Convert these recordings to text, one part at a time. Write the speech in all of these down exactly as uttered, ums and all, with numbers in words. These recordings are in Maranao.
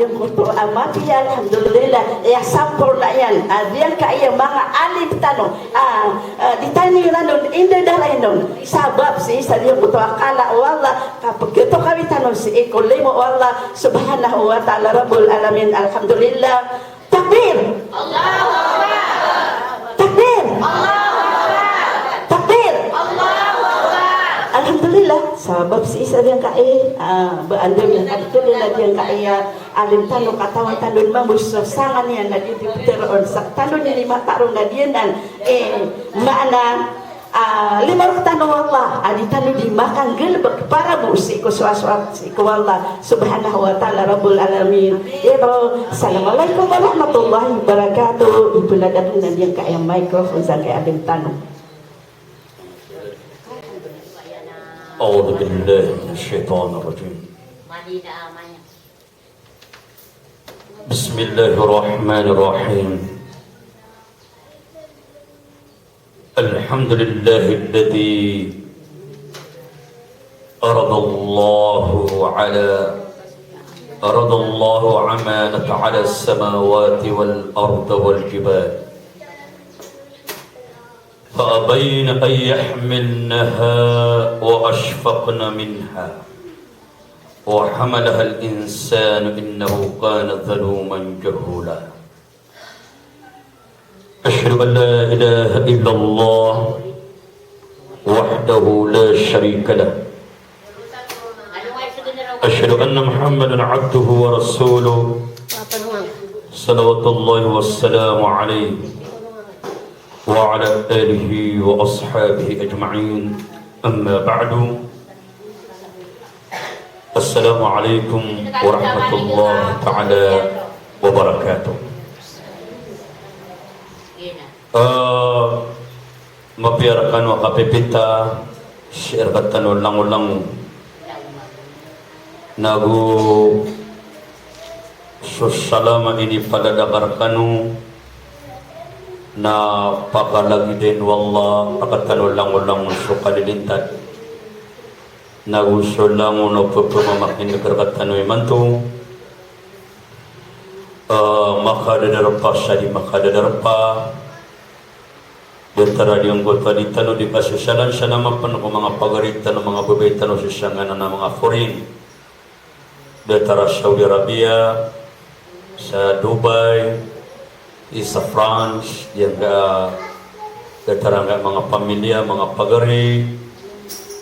Giyangkoto a mapiya, alhamdulillah, aya samporna iyan a giyangkaya manga alim tano a, a, di tano iran on indadarainon. Sabap sii sa giyangkoto a kala o Allah, kapagatokawi tano sii ko limo o Allah subhanahu wa ta'ala rabbul alamin. Alhamdulillah. Takbir! Allahu Akbar! Takbir! Allahu Akbar! Takbir! Allahu Akbar! Alhamdulillah, sabap sii sa giyangkaya, a, ba anda mi, alhamdulillah, giyangkaya alim tano, katawan tano mambo so sanga niyan na di di ptharoon, sa tano ni lima taro na diyanan, e, maana, a, lima rktano o Allah a di tano di makanggalbk para bo sii ko soasoat sii ko Allah subhanahu wa ta'ala rabbul alamin. Iro, assalamu alaikum warahmatullahi wabarakatuh. Iplad akn na giyangkaya microphone sangkaya alim tano. A'udhu billahi minash shaitanir rajim. Bismillahir rahmanir rahim. Alhamdulillahilladhi aradallahu ala, aradallahu amanata ala samawati wal ardi wal jibal. Fa abayna an yahmilnaha wa ashfaqna minha. Wa hamalahal insanu innahu kana zaluman jahula. Ashhadu an la ilaha illallah wahdahu la sharika lah. Ashhadu anna Muhammadan abduhu wa rasuluh. Salawatullahi wassalamu alaihi wa ala alihi wa ashabihi ajma'in. Amma ba'du. Assalamu alaikum warahmatullahi ta'ala wabarakatuh. Eh, mapiya rkano a kapipita sii rktano langolangon. Nago so salam a inipalad akn rkano na pakalagid o Allah rktano langolangon so kalilintad. Nago so langon o pphamamakin'g rktano imanto, eh, makadadarpa sa di makadadarpa. Datar a giyangkoto a di tano di kasasalansalama pn ko manga pagari tano, manga babay tano sii sangkanan a manga foreign. Datar a Saudi Arabia, sa Dubai, i sa France, giyangkaya, datar angkaya manga pamilya, manga pagari,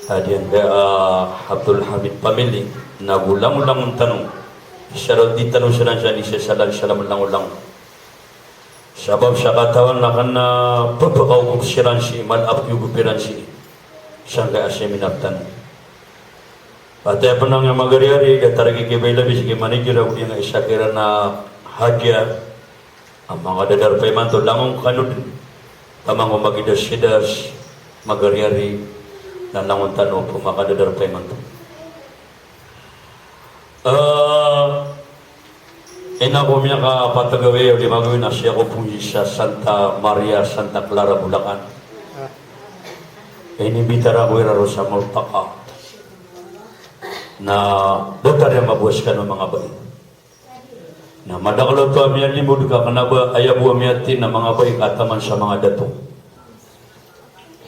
a giyangkaya Abdul Hamid family, nago langolangon tano. Sa di tano siran sa di sasalansalama langolangon. Sabap sa katawan a kna a pphakaogop siran sii, mala a pkiogop iran sii sangkaya seminar tano. Pati a pn angkaya magariyari, datar a kikibay labi sii ki manager ago giyangkaya isa kiran a Hajiya a makadadarpa imanto, langon kano dn taman ko magidassidas magariyari, na langon tano pn makadadarpa imanto. Eh, Ina ko miyakapatagawi o lima gawii na siya ko pong isa Santa Maria, Santa Clara, Bulacan. Inimbitar ako iran roo sa multaqa. Na datar iyan mabowas kano manga bai. Na madakl oto a miyalimod ka kna ba aya bo a miyatin a manga bai ka taman sa manga dato.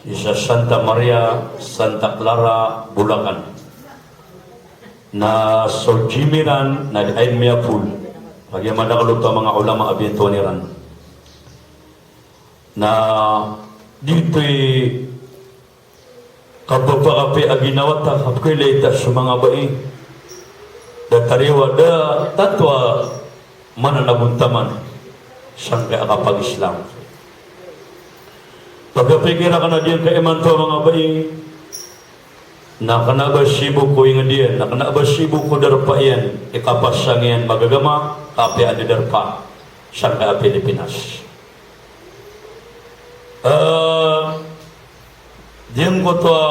Isa Santa Maria, Santa Clara, Bulacan. Na so gym iran na di ain miyapool. Kagiya madakl oto a manga ulama a biyantowan iran. Na di oto i kapapakapiya a ginawa ta, kapkailay ta so manga bai. Datar iyo a da tanto a mana na gontaman sangkaya kapag-Islam. Pagapikira ka na diyan ka imanto a manga bai, na kna ba sii bo ko ingd iyan, na kna ba sii bo ko darpa iyan i kapasang iyan magagama, ka apiya a di darpa sangkaya Pilipinas. Eh, diyan ko to a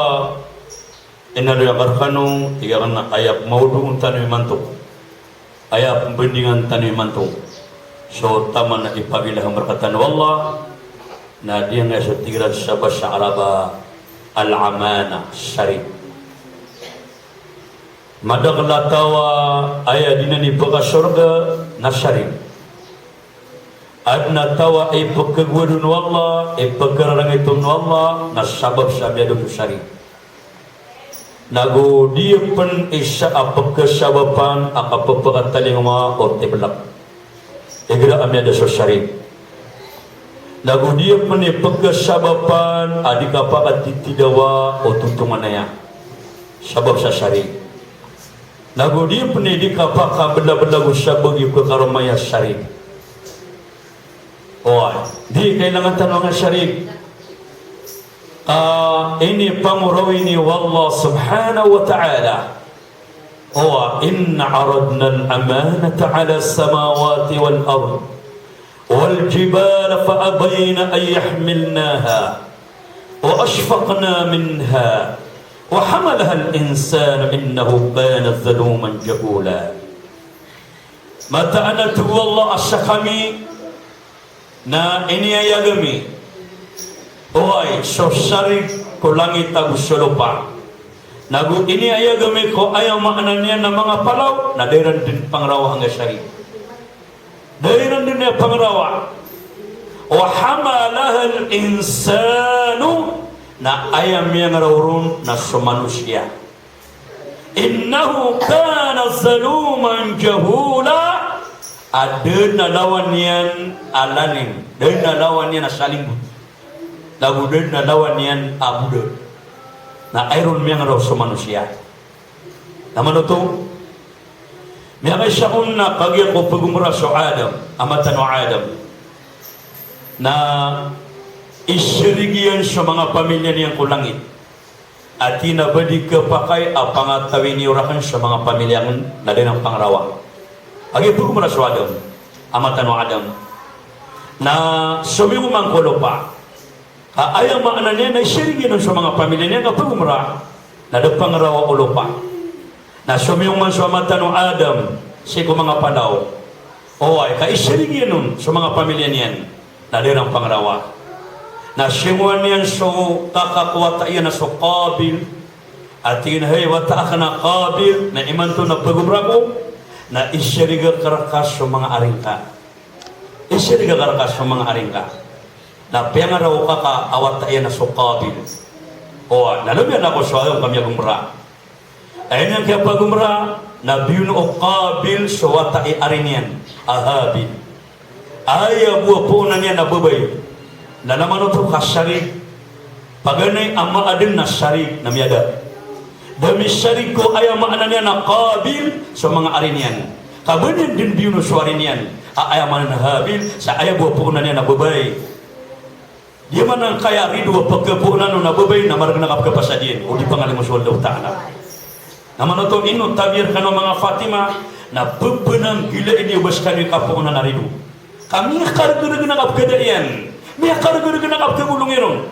Inaloy akn rkano, tig akn a aya pmawdoon tano imanto, aya pmbandingan tano imanto, so taman a ipagilaham rktano o Allah, na giyangkaya so tig iran sa basa Arab a al-amana, sari. Madakl a taw a aya dii niyan ipkasorga na sharik. Adn a taw a ipkhagowad on o Allah, ipkhararangit on o Allah, na sabap sa miyada on so sharik. Nago dii pn isa a pkhasabapan a kappakatalingoma o tiblak. Igira a miyada so sharik. Nago dii pn ipkhasabapan a dii kapakatitidawa o totonganaya. Sabap sa sharik. Nago dii pn dii kapakablablad o sabagi ko karoma a sharik. Oway, dii kailangan tano a sharik. Ka inipangoraw ini o Allah subhanahu wa ta'ala. Oway, inna aradna al-amanata ala samawati wal ard wal jibala fa abayna an yahmilnaha wa ashfaqna minha wa hamalaha al-insanu innahu kana zaluman jahula. Mataan a tig o Allah a skami na iniyayag ami, oway, so sharik ko langit ago so lopa. Nago iniyayag ami ko aya maana niyan na manga palaw, na da iran dn pangrawa angkai sharik. Da iran dn aya pangrawa. Wa hamalaha al-insanu, na aya miyangraw ron na so manosiya. Innahu kana zaluman jahula. A da dn a lawan iyan a lalim, da dn a lawan iyan a salingbot, nago da dn a lawan iyan a boda. Na aya ron miyangraw so manosiya. Na manoto, miyakaisa on na kagiya ko pagomra so Adam, a matan o Adam, na isharik iyan so manga pamilya niyan ko langit. Ati na ba di kapakay a pangatawi niyo rakn so manga pamilya akn, na da iran pangrawa. Kagiya pagomra so Adam, a matan o Adam, na somiyong man ko lopa. Ka aya maana niyan na isharik iyan on so manga pamilya niyan ka pagomra, na da pangrawa o lopa. Na somiyong man so a matan o Adam sii ko manga palaw. Oway, ka isharik iyan on so manga pamilya niyan, na da iran pangrawa. Na singowan iyan so kaka ko wata iyan a so Qabil. A tig iyan a, hay wata akn a Qabil, na imanto na pagomra ko, na isharik akn rka so manga ari ngka. Isharik akn rka so manga ari ngka. Na piyangrawa o kaka a wata iyan a so Qabil. Oway, na lomiyana ko so alongan ka miyagomra. Aya niyan kiyapagomra, na biyono o Qabil so wata i ari niyan a Habil. Aya bo a poonan iyan a babay, na manoto ka sharik. Paganay a maadn na sharik na miyada. Da misharik ko aya maana niyan a Qabil so manga ari niyan. Ka ba niyan dn biyono so ari niyan a aya maana niyan a Habil, sa aya bo a poonan iyan a babay. Di man angkaya rido a pkhapoonan on a babay na margn a kapkhapasad iyan, o di pangalimo so Allahu Ta'ala. Na manoto ino tabiya rkano manga Fatima, na pphanggilain iyo ba skano i kapoonan a rido. Ka miyakargrg a kapkhada iyan, miyakargrg a kapkhagolong iron.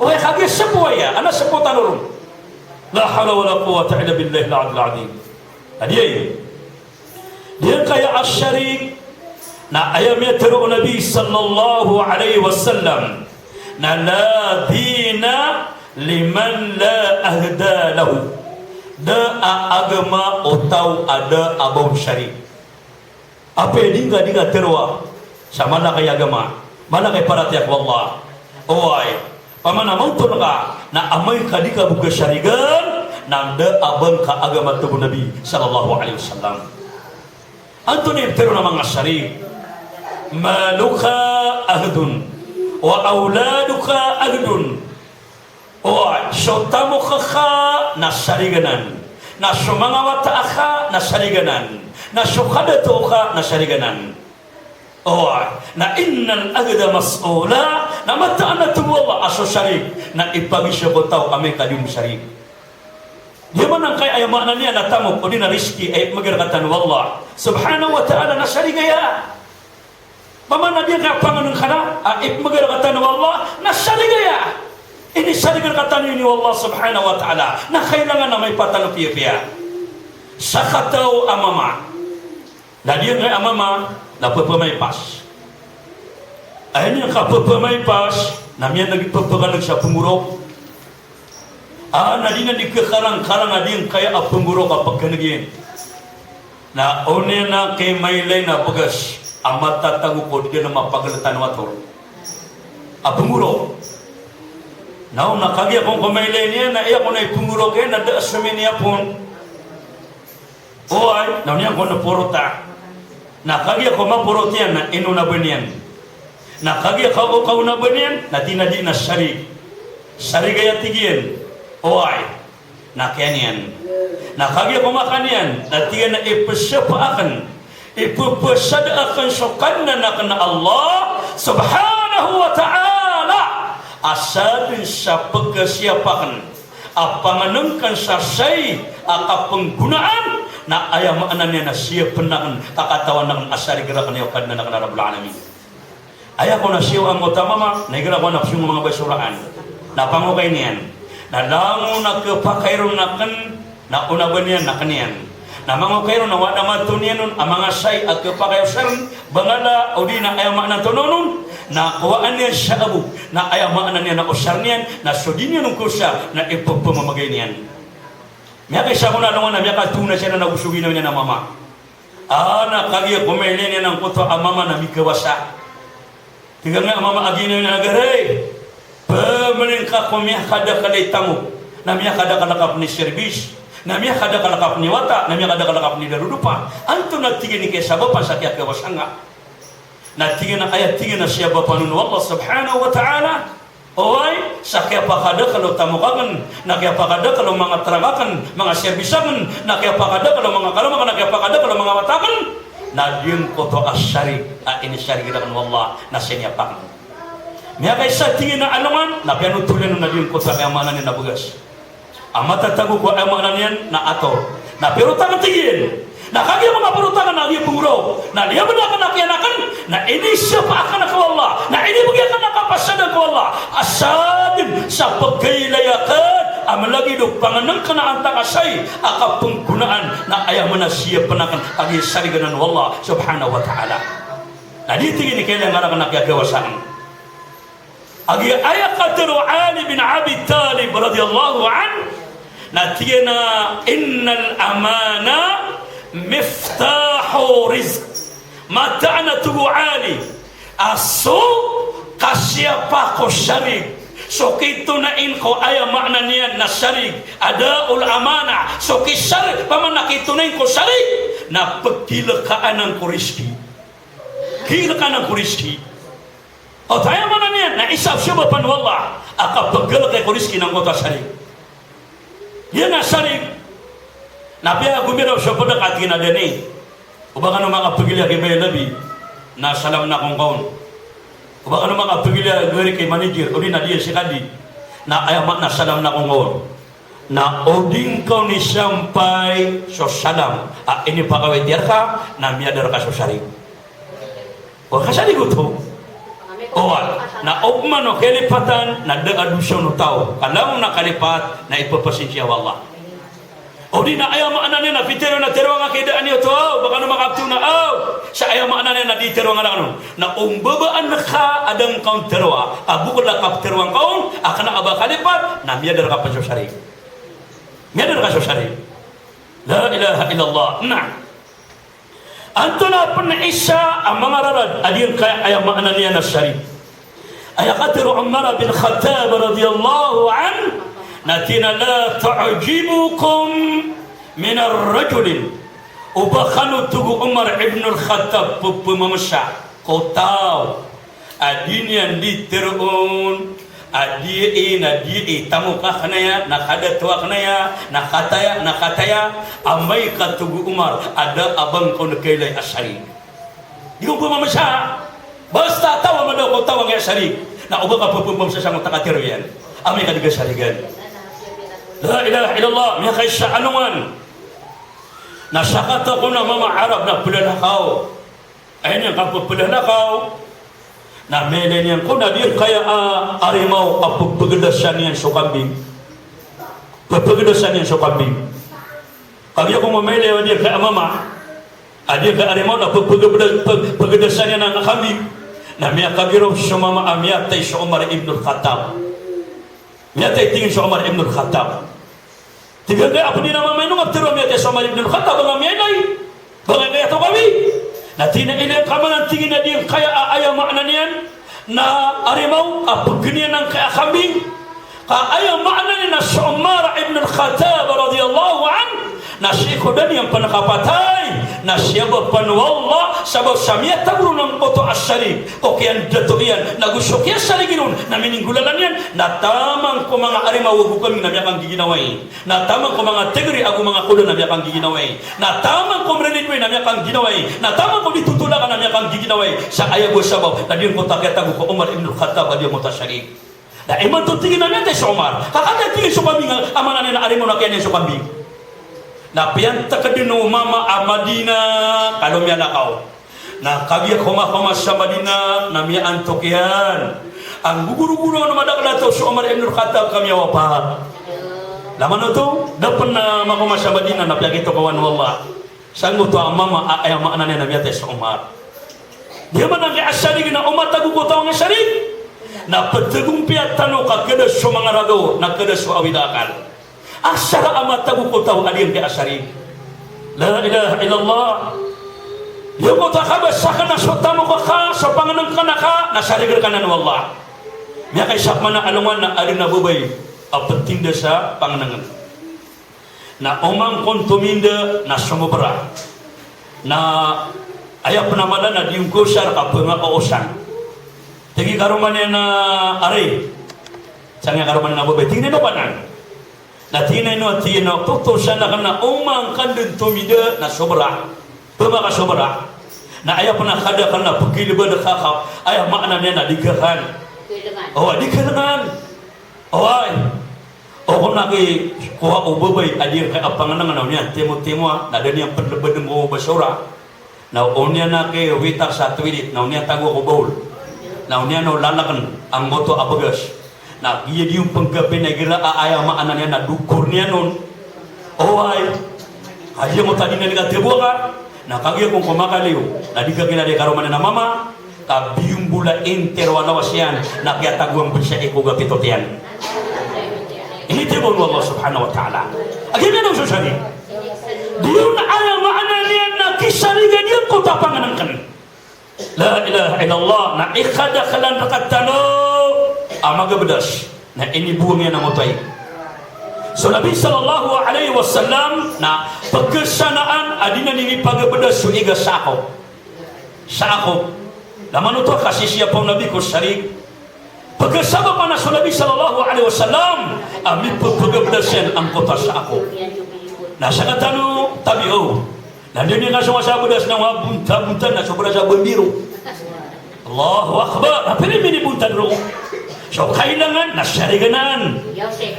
Oway, kagiya sbo aya, ana sbo tano ron. La hawla wala quwwata illa billahil aliyyil azim. Adi aya. Giyangkaya a sharik, na aya miyatharo o Nabi sallallahu alaihi wasallam, na la dina liman la ahda lahu. Da a agama o taw a da a ba on sharik. Apiya di ngka, di ngka tharoa sa mala ka i agama, mala ka i paratiyaya ko Allah. Oway, pamana maontol ka, na amay ka di ka bo khasharigan, na da a ba ngka agama, tig o Nabi sallallahu alaihi wasallam. Antonaa i pitharo a manga sharik? Maluka ahdun, wa awladuka ahdun. Oway, so tamok ka na sharig anan, na so manga wata ka na sharig anan, na so kadato ka na sharig anan. Oway, na innal ahda mas'ula, na mataan a tig o Allah a so sharig na ipagiza ko taw amay ka di on sharig. Di man angkaya aya maana niyan na tamok odi na rizki a ipmgay rktano o Allah subhanahu wa ta'ala na sharig aya. Pamana di ngka pangnngkn a ipmgay rktano o Allah na sharig aya. Inisharig rktano ini o Allah subhanahu wa ta'ala na kailangan a maipat tano piyapiya. Sakataw a mama. Na di ngka a mama na pphamaipas. Aya niyan kapphmaipas na miyaneg i pphakaneg sa pngorok. A, na di niyan di khakarangkarang a giyangkaya a pnggorok a pkhaneg iyan. Na oniyan a kay mailay na bgas a matatago ko di niyan mapagltan o ator a pnggorok. Na o, na kagiya kon ko mailay niyan na aya kon a ipnggorok iyan na da a smin iyan pn. Oway, na oniyan kon porota. Na kagiya ko maporot iyan na ino na ba niyan. Na kagiya ko kaon na ba niyan, na tig iyan a di na sarig. Sarig aya tig iyan. Oway. Na kiyan iyan. Na kagiya ko makan iyan, na tig iyan a ipsapa akn, ipphasad akn so Kadnan akn a Allah subhanahu wa ta'ala a sadn sa pkhasiyap akn a pangnngkn sa shayi a kapnggonaan, na aya maana niyan na siyapn akn ka katawan akn a sarig rakn iyo Kadnan akn a Rabbul Alamin. Aya kon a siyaw angkoto a mama, na igira ko anak siyaw manga basoraan. Na pangokay niyan. Na langon a khapakay ron akn, na o na ba niyan na kn iyan. Na mangokay ron a wada mato niyan on a manga shayi a khapakay o srn, bangala, odi na aya maana antonaa on, na kowaan iyan sa abo, na aya maana niyan na osar niyan, na so di niyan on kosar, na ipphmamagay niyan. Miyakaisa kon a alongan na miyakatona siya na nago so ginawa niyan a mama. A, na kagiya ko mailay niyan angkoto a mama na mikawasa. Tig iyan a mama a ginawa niyan a garay. Pmlingka ko miyakadakl i tamok, na miyakadakl ka pn i serbis, na miyakadakl ka pn i wata, na miyakadakl ka pn i darodopa. Antonaa tig iyan i kiyasabapan sa kiyakawasa ngka? Na tig iyan a aya tig iyan a siyabapan on o Allah subhanahu wa ta'ala. Oway, sa kiyapakadakl o tamok akn, na kiyapakadakl o manga trak akn, manga serbis akn, na kiyapakadakl o manga karam akn, na kiyapakadakl o manga wata akn, na giyangkoto a sarig a inisarig rakn o Allah, na siniyapak akn. Miyakaisa tig iyan a alongan, na piyanotolan on a giyangkoto a aya maana niyan na bgas a matatago ko aya maana niyan na ator. Na pirotakan tig iyan. Na kagiya manga pirotakan na giya pnggorok. Na liyaban akn a kiyan akn. Na inisapa akn ko Allah. Na inibgay akn a kapasadan ko Allah a sadn sa pkhailay akn a mlagid o pangnngkn a antaa ka shayi a kapnggonaan, na aya maana siyapn akn a giya sarig anan o Allah subhanahu wa ta'ala. Na di tig iyan i kailay ngka rakn a kiyakawasa akn. A giya aya katharo o Ali bin Abi Talib radiyallahu anhu, na tig iyan a, "Innal amana miftahu rizq." Mataan a tig o Ali a so kasiyapak o sarig, so kitonain ko aya maana niyan na sarig, adaul amanah, so kisar-, pamana kitonain ko sarig, na pkilkaan anan ko rizki. Kilkaan anan ko rizki. Oto aya maana niyan na isa a siyabapan o Allah a kapgilkay ko rizki na angkoto a sarig. Giya na sarig na piyagomiraw so pd a katii na dani. O ba kano makapgilay a kibay a labi na salam na kongkaon. O ba kano makapgilay a gari ki manager, odi na diya si kadi. Na aya maana salam na kongkaon. Na o di ngka on isampay so salam a inipakawit iyan rka, na miyada rka so sarig. O kasarig oto. Oway, na opama o kalipatan na da a dosa o taw. Ka langon a kalipat na ippapasinsiya o Allah. Odi na aya maana niyan na pitharo na tharoa ngka i daan iyo oto, aw, ba kano makapthona, aw. Sa aya maana niyan na di tharoa ngka rakn on. Na o mbabaan ka a da ngka on tharoa, a bokol a kaptharoa ngka on a kna a ba kalipat, na miyada rka pn so sarig. Miyada rka so sarig. La ilaha illallah. Na antonaa pn isa a manga rarad a giyangkaya aya maana niyan na sarig? Aya katharo o Umar bin Khattab radiyallahu anhu, na tig iyan a, "La tu'jibukum minar rajulin." O ba kano, tig o Umar ibn al-Khattab, pphamamsa ko taw a di niyan di tharoon a diyai, na diyai, tamok akn aya, na kadato akn aya, na kataya, na kataya, amay ka, tig o Umar, a da a ba ngka on kailay a sarig. Di ko phamamsa. Basta taw a madaw ko taw a giya sarig. Na o ba ka pphamamsa sa ngka o taw a katharo iyan, amay ka di ka sarigan. La ilaha illallah, miyakaisa a alongan. Na sakataw kon a mama a Arab na plalakaw. Aya niyan kapphlalakaw, na mailay niyan kon a giyangkaya a arimaw a pphagdasan iyan so kambing. Pphagdasan iyan so kambing. Kagiya ko mamailay a giyangkaya a mama a giyangkaya a arimaw na pphagda-, pphagdasan iyan a kambing. Na miyakagiraw so mama a miyatay so Umar ibn al-Khattab. Miyatay tig iyan so Umar ibn al-Khattab. Tig iyan ka, a pd iyan a mamaino nga ptharoa, miyatay so Umar ibn al-Khattab, ba nga miyailay, ba nga kaya to kawi. Na tig iyan a ilay ka man, tig iyan, a giyangkaya a aya maana niyan na arimaw a pgn iyan angkaya a kambing. Ka aya maana niyan na so Umar ibn al-Khattab radiyallahu anhu, na sii ko da niyan pn kapatay, na siyabap pn o Allah, sabap sa miyatago ron angkoto a sharik ko kiyandato iyan, na go so kiyasarig iron na mininggolalan iyan, na taman ko manga arimaw ago kambing na miyakanggiginawai. Na taman ko manga tgri ago manga koda na miyakanggiginawai. Na taman ko mriridoay na miyakanggiginawai. Na taman ko di totolakan na miyakanggiginawai. Sa aya bo sabap na giyangkoto a kiyatago ko Umar ibn al-Khattab a giyangkoto a sharik. Na imanto tig iyan a miyatay so Umar. Ka kataya tig iyan so kambing a maana niyan na arimaw na kiyailay so kambing. Na piyantk dn o mama a Madina ka lomiyalakaw. Na kagiya komakomas sa Madina na miyaantok iyan. Anggogorogoro na madakl a taw so Umar ibn al-Khattab ka miyawapat. Laman oto, da pn a makomas sa Madina na piyakitokawan o Allah. Sangkoto a mama a aya maana niyan na miyatay so Umar. Di man angkaya a sharik na o matago ko taw angkaya a sharik. Na ptgompiya tano ka kda so manga ragaw, na kda so awid a akal. Asar a matago ko taw a giyangkaya a sharik. La ilaha illallah. Giyangkoto a kabasa akn na so tamok ka, so pangnngkn ka, na sharik rka anan o Allah. Miyakaisa pman a alongan na adn a babay a ptinda sa pangnngkn. Na oman kon tominda na somobra. Na aya pn a mala na di on kaosar ka pmakaosar. Tig i karoma niyan a ari. Sangkaya karoma niyan a babay. Tig iyan a ino ka nan. Na tig iyan a ino, tig iyan a toto san akn na oman ka dn tominda na sobra. Pmakasobra. Na aya pn a kada akn na pkilbad ka ka. Aya maana niyan na di ka kan. Oway, di ka kan. Oway. O kon aki kowa o babay a giyangkaya a pangnngkn na oniyan timotimoa, na da niyan pnlbadn ko basura. Na oniyan aki witar sa toilet, na oniyan tagoa ko bawl. Na oniyan o lalakn angkoto a bgas. Na giya di on pnggapi na igira a aya maana niyan na dokor niyan on. Oway. Kagiya mo tadi na di ka teboa ka. Na kagiya kon ko makaliyo. Na di ka kina di karoma niyan a mama. Ka biyombola intero a lawas iyan, na kiyatagoan pn sa iko gapito tiyan. Initibon o Allah subhanahu wa ta'ala. Agi niyan o so sharik. Di on aya maana niyan na kisarigan iyan ko tapangan angkn. La ilaha illallah, na ikadaklan rktano a magabdas. Na inibowang iyan a motay. So Nabi sallallahu alaihi wasallam na pkhasanaan a di niyan inipagabdas so iga sa ako. Sa ako. Laman oto a kasisiyapaw o Nabi ko sharik. Pkhasabapan a so Nabi sallallahu alaihi wasallam a mipphagabdas iyan angkoto a sa ako. Na sakatano tabi'o. Na di niyan kasong a sa bdas na mabonta-bonta na sobra sa bambiro. Allahu Akbar. Na pira i minibontad roo? So kailangan na sharik anan.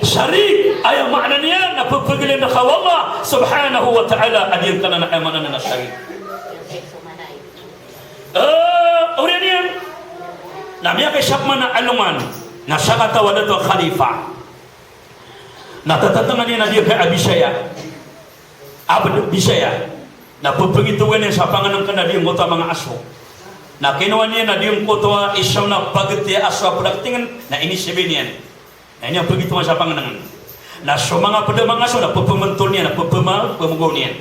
Sharik, aya maana niyan na pphagilin ka o Allah subhanahu wa ta'ala, a giyangkanan a aya maana niyan na sharik. Eh, oriyan iyan. Na miyakaisa pman a alongan na sakataw a dato a khalifa. Na tatatngan iyan a giyangkaya a bisaya. Abd, bisaya. Na pphangitowan iyan sa pangnngkn a giyangkoto a manga aso. Na kinowa niyan a giyangkoto a isa on a pagti a aso a pd a ktngn, na inisibay niyan. Na iniyan pangitowan sa pangnngkn. Na so manga pd a manga aso na pphmntol iyan, na pphma-, pphmgoon iyan.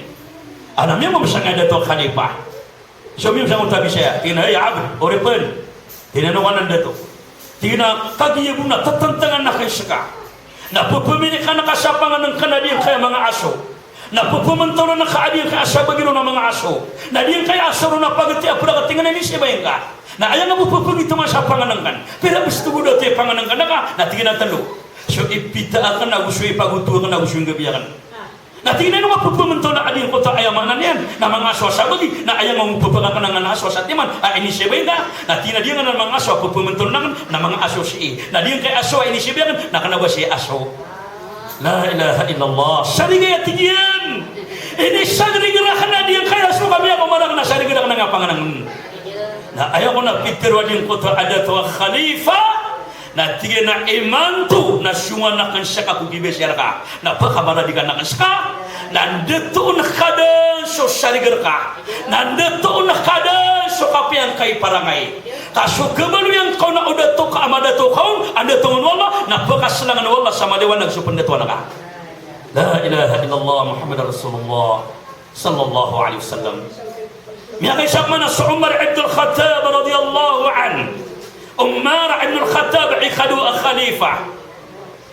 Ana miyamamsang a dato a khalifa. So miyamsang o tabi saya, tig iyan a, "Hay abd, oripn." Tig iyan a, "Ino ka nan dato?" Tig iyan a, "Kagiya bo na ttntngan akn ska. Na pphminikan ka sa pangnngkn a giyangkaya manga aso. Na pphmntoln ka a giyangkaya sabagi ron a manga aso. Na giyangkaya aso ron a pagti a pd a ktngn na inisibay ngka. Na aya ngka bo pphangitowan sa pangnngkn. Pira bs tgo dato i pangnngkn ka?" Na tig iyan a, "Tlo. So ipita akn, ago so ipagoto akn, ago so inggabi akn." Na tig iyan a, "Ino ka pphmntol a giyangkoto a aya maana niyan na manga aso a sabagi, na aya ngka bo pphakaknangan a aso a satiman a inisibay ngka?" Na tig iyan a, "Giyangkanan a manga aso a pphmntol akn na manga aso sii. Na giyangkaya aso a inisibay akn na kna o ba sii aso." La ilaha illallah. Sharik aya tig iyan. Inisagrig rakn a giyangkaya aso ka miyakomarak na sharik rakn angkaya pangnngkn. Na aya kon a pitharo a giyangkoto a dato a khalifa, na tig iyan a imanto na songowan akn ska ko kibasaya rka. Na pkhamaradikan akn ska. Na ndatoon ka dn so sharik rka. Na ndatoon ka dn so kapiya ngka i parangay. Ka so kabaloy angka on na o dato ka a madato ka on, a dato on o Allah, na pakaselangan o Allah sa maliwanag so pendatoan ka. La ilaha illallah Muhammadar Rasulullah sallallahu alaihi wasallam. Miyakaisa ko maana so Umar ibn al-Khattab radiyallahu anhu. Umar ibn al-Khattab, ikadowa a khalifa.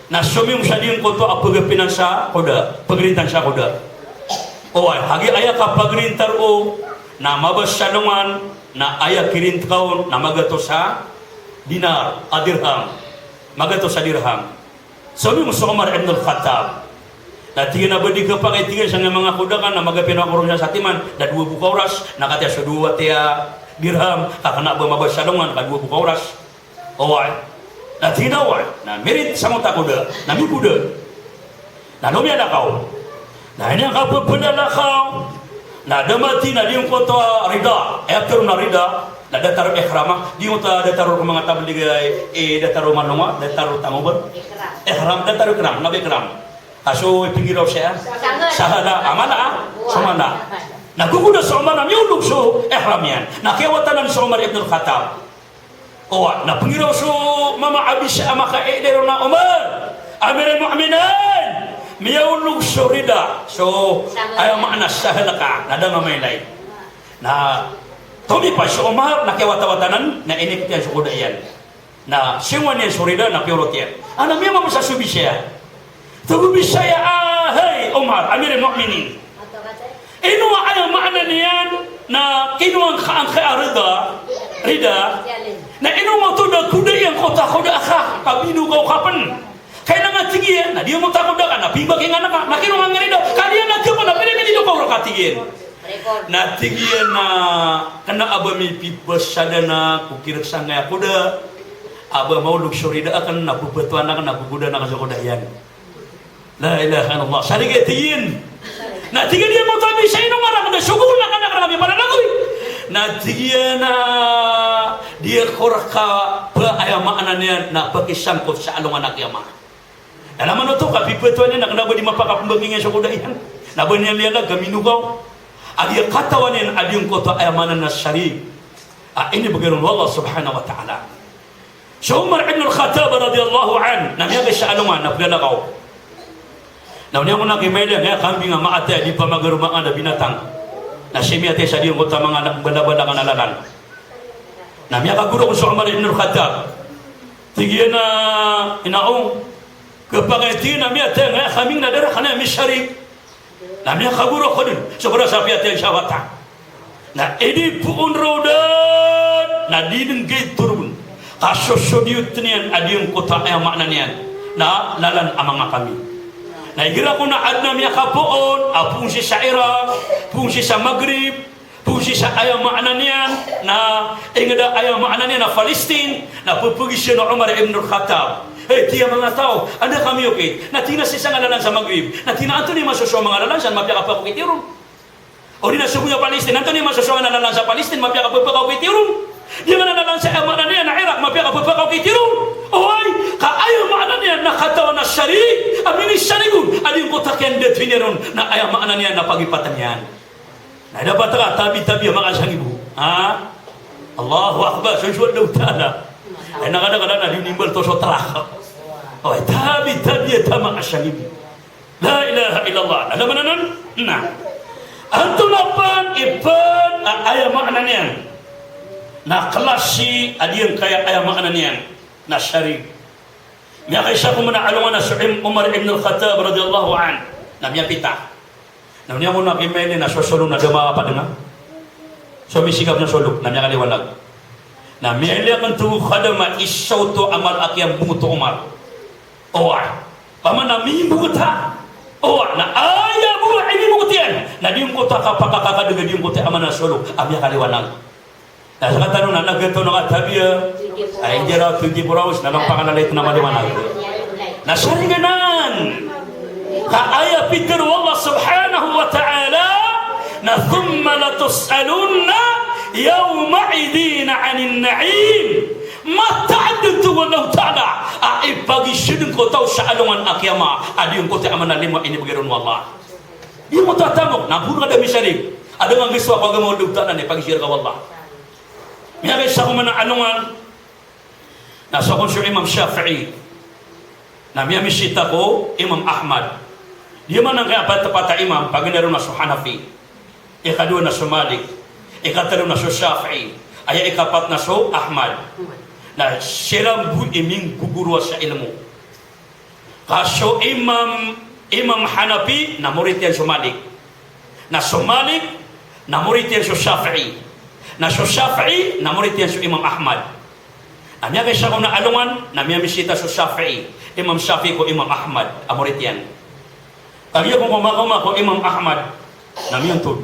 Na somiyong sa diyangkoto a pagapinan sa koda, pagarintan sa koda. Oway, kagiya aya kapagarinta roo na mabasa alongan, na aya kirinta on na magatos a dinar, a dirham. Magatos a dirham. Somiyong so Umar ibn al-Khattab. Na tig iyan a ba di kapakay, tig iyan, sangkaya manga koda ka na magapinan ako ron sa satiman, da dowa bo ka oras, na katii so dowa tiya dirham, ka kena a ba mabasa alongan ka dowa bo ka oras. Oway. Na tig iyan a oway. Na mirinta sangkoto a koda. Na migoda. Na lomiyalakaw. Na iniyan ka pepelalakaw. Na da mati na diyangkoto a rida. Aya tero na rida. Na datar o ihram a. Diyangkoto a datar o manga tablig a, eh, datar o malonga, datar o tangoban. Ihram, datar o ihram, na ba ihram. Aso ipinggiraw siya. Sahala, amala, ah. Somala. Na gogoda so Umar na miyaolog so ihram iyan. Na kiyawatanan so Umar ibn al-Khattab. Owa, na penggiraw so mama a bisa a makaidero na Umar, Amir al-Mu'minin, miyaolog so rida, so, aya maana sahal ka, na da mamailay. Na tomipa so Umar, na kiyawatawatanan, na inikot iyan so koda iyan. Na singowan iyan so rida, na piyorot iyan. Ana miyamamasa so bisa iyan. Tago bisa aya, ah, hay Umar, Amir al-Mu'minin. Ino a aya maana niyan na kinowa ngka angkaya rida, rida. Na ino oto da koda iyan koto a koda aka, ka binogaw ka pen. Kailangan tig iyan, na di mo ta koda ka, na pimbakingan ka, na kinowa ngka rida, ka di iyan na tiyopa na pwede minidogaw rka tig iyan. Na tig iyan na kena a ba mipipasada na ko kireksa ngka aya koda, a ba maolog so rida aken na pepetowan aken na pegoda na ka so koda iyan. La ilaha illallah. Sarig iyan tig iyan. Na tig iyan, di ako tabi sa ino ngaran da so gol na kanak rami pananagoy. Na tig iyan a di ako rka ba aya maana niyan na pakisangkot sa alongan a kiyama. Na laman oto ka pipetowan iyan na kena ba di mapakapembakingan so koda iyan. Na ba niyan liyalag ka minogaw. A di katawan iyan a diyangkoto aya maana na sharik a inibegay ron o Allah subhanahu wa ta'ala. So Umar ibn al-Khattab radiyallahu anhu, na miyagay sa alongan, na plalakaw. Na oniya ko na kimailay, aya kambing a maatay a di pamagaroma angka da binatang. Na sii miyatay sa diyangkoto a manga balabala ka na lalan. Na miyakagoro ko so Umar ibn al-Khattab. Tig iyan a, ina o, kepakay tig iyan a miyatay angkaya kambing na da rkaniyan misarig. Na miyakagoro ko den, so bra sa piyatay sa wata. Na inipoon roo den, na di den gay toron. Ka so sodiyot iyan a diyangkoto a aya maana niyan na lalan a manga kambing. Na igira ko na aden a miyakapoon, a poon sii sa Iraq, poon sii sa Maghrib, poon sii sa aya maana niyan na, ingd a aya maana niyan na Palestine, na pepegisan o Umar ibn al-Khattab. Eh, tig iyan a manga taw, anda kami okit? Na tig iyan a sii sangka lalan sa Maghrib. Na tig iyan a antonaa i masosowa a manga lalan san mapiyakapakokit iyo ron? Odi na so bo a Palestine, antonaa i masosowa a manga lalan sa Palestine mapiyakapepakaokit iyo ron? Di manga lalan sa aya maana niyan na Iraq mapiyakapepakaokit iyo ron? Oway, ka aya maana niyan na katawan a sharik a minisarig on a diyangkoto a kiyandatwi niyan ron na aya maana niyan na pagipatan iyan. Na dapat ka tabi-tabi a makasangib o. Ha? Allahu Akbar, so so Allahu Ta'ala. Ay, na kadakadakl na di nimbal to so trak. Oy, tabi-tabi a ta makasangib o. La ilaha illallah. Ada mana non? Na. Antonaa pen i pen a aya maana niyan na klasi a diyangkaya aya maana niyan na sharik. Miyakaisa ko mena a alongan a so Im-, Umar ibn al-Khattab radiyallahu anhu. Na miyapita. Na oniya ko na kimailay na so solok na da mapadenga. So misigap na solok na miyakaliwanag. Na miyailay aken to khadam a isa oto a mala a kiyambongot o Umar. Oway. Paman a mimbongot a. Oway. Na aya bo a inimbongot iyan. Na diyangkoto a kapakakadeg a diyangkoto a aya maana solok a miyakaliwanag. Na sakatano na nagatoon a katabiya, ay, igira twenty-four hours na lang pakalalit na maliwanag. Na saringanan ka aya pitharo o Allah subhanahu wa ta'ala, na thumma latus'alunna yawma'idhin 'anin na'im. Mataan den, tig o Allahu Ta'ala, a ipagiseden ko taw sa alongan a kiyama a diyangkoto a aya maana limo a inibegay ron o Allah. Di mo tatamok, na puro ka da misarig. Aden a giso a pagama o Allahu Ta'ala na ipagiseden ka o Allah. Miyakaisa ko man a alongan na so kon so Imam Shafi'i na miyamisita ko Imam Ahmad. Di man angkai a pat, pat a imam, paganay ron na so Hanafi, ikadowa na so Malik, ikatlo na so Shafi'i, aya ikapat na so Ahmad. Na siran bo i minggogorowa sa ilmo. Ka so Imam, Imam Hanafi na morit iyan so Malik. Na so Malik na morit iyan so Shafi'i. Na so Shafi'i na morit iyan so Imam Ahmad. Na miyakaisa ko man a alongan na miyamisita so Shafi'i, Imam Shafi'i ko Imam Ahmad a morit iyan. Kagiya ko makaoma ko Imam Ahmad na miyontod.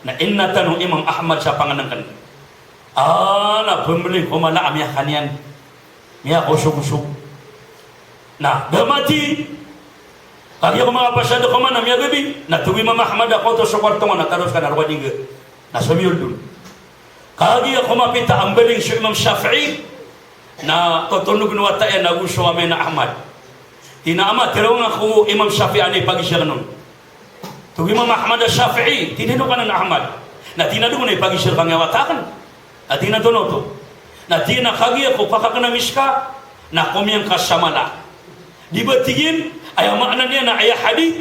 Na inatan o Imam Ahmad sa pangenengken. A, na pembeling ko mala a miyakaniyan. Miyakaosogosog. Na da mati. Kagiya ko makapasad ko man a miyagabi, na tig o Imam Ahmad a koto so kwarto ngka na taros ka na roo ka di ngga. Na somiyoled on. Kagiya ko mapita a mbaling so Imam Shafi'i, na totonogen o wata iyan ago so ama iyan a Ahmad. Tig iyan a, "Ama, tero ngka ko Imam Shafi'i a ipagizaan on." Tig o Imam Ahmad a, "Shafi'i, tig iyan, ino ka anan a Ahmad?" Na tig iyan a, "Dowa na ipagizaan ka angkai a wata aken." Na tig iyan a, "Tonaa oto?" Na tig iyan a, "Kagiya ko pakaken a miska na komiyangka sa mala." Di ba tig iyan, aya maana niyan na aya hadith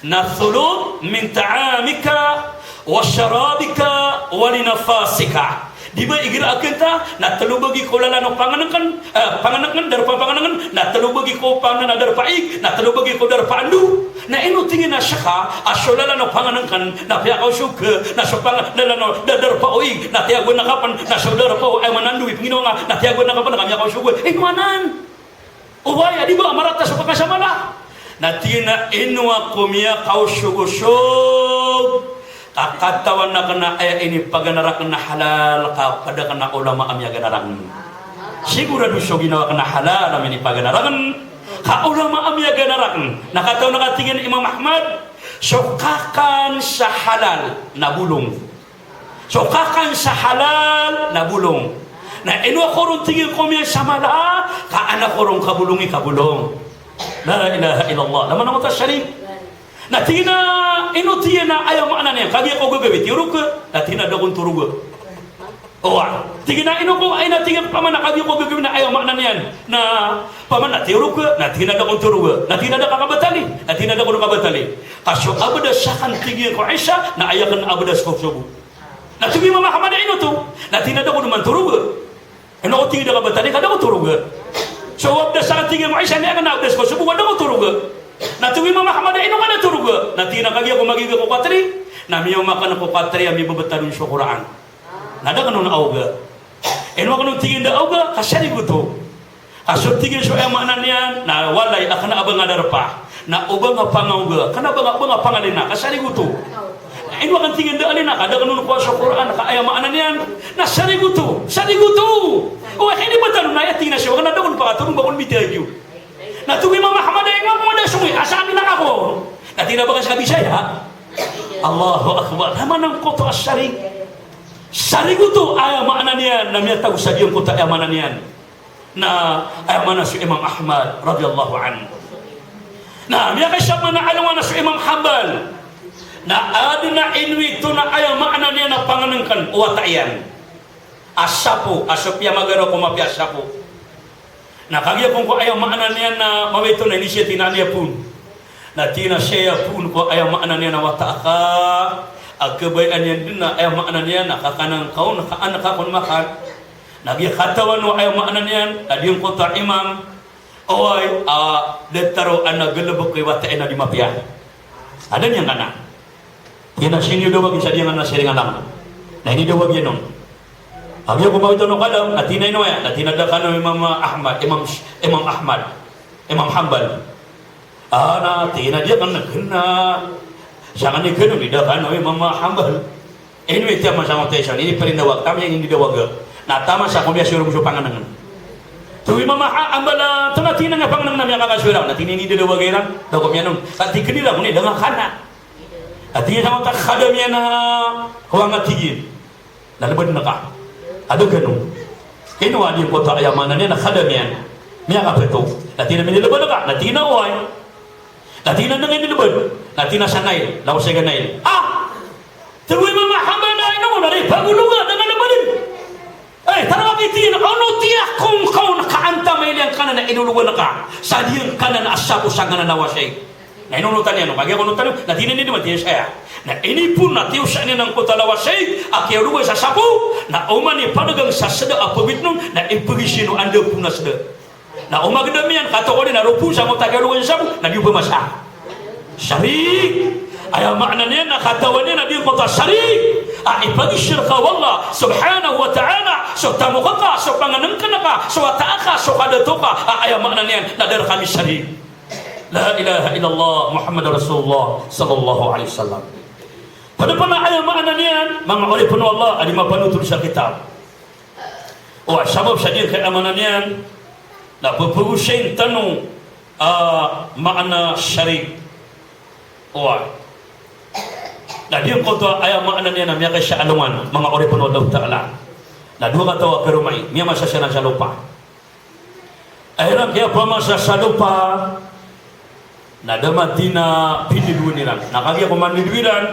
na, "Thuluth min ta'amika wa sharabika wa linafasika." Di ba igira aken ta na telo bagi ko lalan o pangenengken, eh, pangenengken, darpa pangenengken, na telo bagi ko pangenengken a darpa ig, na telo bagi ko darpa ando. Na ino tig iyan a seka a so lalan o pangenengken na piyakaosog ka, na so pang-, lalan o da-, darpa o ig na tiyagoan ka pen, na so darpa o, eh, manando i penginawa ngka na tiyagoan ka pen ka miyakaosog ka. Ino anan? Oway, a di ba marata so pakasamala? Na tig iyan a ino ako miyakaosogosog ka katawan aken a aya inipaganay raken na halal ka ped aken a ulama a miyaganay raken. Sigurado so ginawa aken na halal a minipaganay raken ka ulama a miyaganay raken. Na katawan aken, tig iyan a Imam Ahmad, so kakan sa halal na bolong. So kakan sa halal na bolong. Na ino ako ron, tig iyan, komiyan sa mala ka an ako ron kabolongi ka bolong. La ilaha illallah. Laman angkoto a sharik. Na tig iyan a, ino, tig iyan a aya maana niyan, kagiya ko gagawii tiyorog ka? Na tig iyan a da kon toroga. Owa. Tig iyan a ino ko, ino, tig iyan, paman a kagiya ko gagawii na aya maana niyan na paman a tiyorog ka? Na tig iyan a da kon toroga. Na tig iyan a da ka kabatali. Na tig iyan a da kon kabatali. Ka so abdas aken, tig iyan, ko Isa na aya ken abdas ko sobo. Na tig o Imam Ahmad a ino oto? Na tig iyan a da ko doman toroga. Ino ko, tig iyan, da ka kabatali ka da ko toroga? So abdas aken, tig iyan, ko Isa na aya ken abdas ko sobo ka da ko toroga. Na tig o Imam Ahmad a ino ka da toroga? Na tig iyan a kagiya ko magiga ko katri na miyaoma aken ko katri a mibebetal on so Qur'an. Na da ken on aoga. Ino aken on, tig iyan, da aoga? Ka sarigoto. Ka so, tig iyan, so aya maana niyan na walay a kena a ba nga darpa na o ba nga pangaoga, kena a ba nga, o ba nga pangalina, ka sarigoto. Na ino aken, tig iyan, da alina ka da ken on kowa so Qur'an, ka aya maana niyan na sarigoto, sarigoto. O, aya kinibetal on na aya, tig iyan, a siyowa ka na da kon pakatorog, ba kon bitiya iyo. Na tig o Imam Ahmad a ino ako nga da songowi, asa ka mila ako? Na tig iyan a ba ka sa kabisaya. Allahu Akbar. Laman angkoto a sharik. Sarigoto, aya maana niyan na miyatago sa giyangkoto a aya maana niyan na aya maana so Imam Ahmad radiyallahu anhu. Na miyakaisa man a alongan na so Imam Hanbal. Na aden a inowit on a aya maana niyan na pangenengken o wata iyan a sapo, a so piyamagaraw ko mapiya a sapo. Na kagiya kon ko aya maana niyan na mawito na inisiya, tig iyan a aya poon. Na tig iyan a siya aya poon ko aya maana niyan na wata ka, a kabayaan iyan den na aya maana niyan na kakanan ka on, ka an ka kon makan. Na giya katawan o aya maana niyan na giyangkoto a imam, oway, a, da tharoa na galebek i wata iyan a di mapiya. Aden iyan kana. Tig iyan a sino i dawag iyan sa di iyan anan a siringan aken. Na inidawag iyan on. Kagiya ko mawito o kalam, na tig iyan a ino aya, na tig iyan a da kano Imam Ahmad, Imam, Imam Ahmad, Imam Hanbal. A, na tig iyan a di aken kena. Sa kani kano, di da kano Imam Hanbal. Inowit iyan man sa ngoto isa, ini perindawag, taman iyan inidawag. Na taman sa ko miyasorong so pangenengen. So Imam Ha-, Hanbal a, tonaa, tig iyan, a pangenengen a miyakakasoy ran, na tig iyan a inidadawag iran, da ko miyanon. Ka tig iyan a kena, da nga kana. Na tig iyan sa ngoto a khadam iyan a, kowa nga, tig iyan. Na lebeden ka. A da kano. Ino a di ngoto a aya maana niyan na khadam iyan. Miyakapeto. Na tig iyan a minilebed ka. Na tig iyan a oway. Na tig iyan a da nga inilebed. Na tig iyan a sa Nile. Lawas iyan ka Nile. A! Tig o Imam Hanbal a ino, na di pagologa, da nga lebeden. Ay, Tig iyan a, onotiya ko ngka on ka antaa mailay angkanan a inologan ka sa di angkanan a sapo sangkanan a wasay. Na inonotan iyan on, kagiya ko onotan on, na tig iyan a di man, tig iyan a saya. Na inipoon a tiyosa niyan angkoto a lawasayg a kiyaologan sa sapo, na oman i panagang sa sda a pagwit on, na ipagisi on anda poon a sda. Na o magdam iyan, katokawi na ropon sangkoto a kiyaologan sa sapo, na di pmasa. Sharik. Aya maana niyan na katawan iyan a di angkoto a sharik a ipagishirka o Allah subhanahu wa ta'ala so tamok ka, so pangnngkn ka, so wata ka, so kadato ka. A, aya maana niyan na da rka misharik. La ilaha illallah Muhammadur Rasulullah sallallahu alaihi wasallam. Pd pn a aya maana niyan, manga oripn o Allah a di mapanothol sa kitab. Oway, sabap sa di, aya maana niyan na pphagosayn tano a maana sharik. Oway. Na di angkoto a aya maana niyan na miyakaisa a alongan, manga oripn o Allah Ta'ala. Na dowa kataw a karoma i, miyamasa siran sa lopa. Aya iran kiyapamasa sa lopa, na da man tig iyan a pinidowan iran. Na kagiya ko manidowa iran,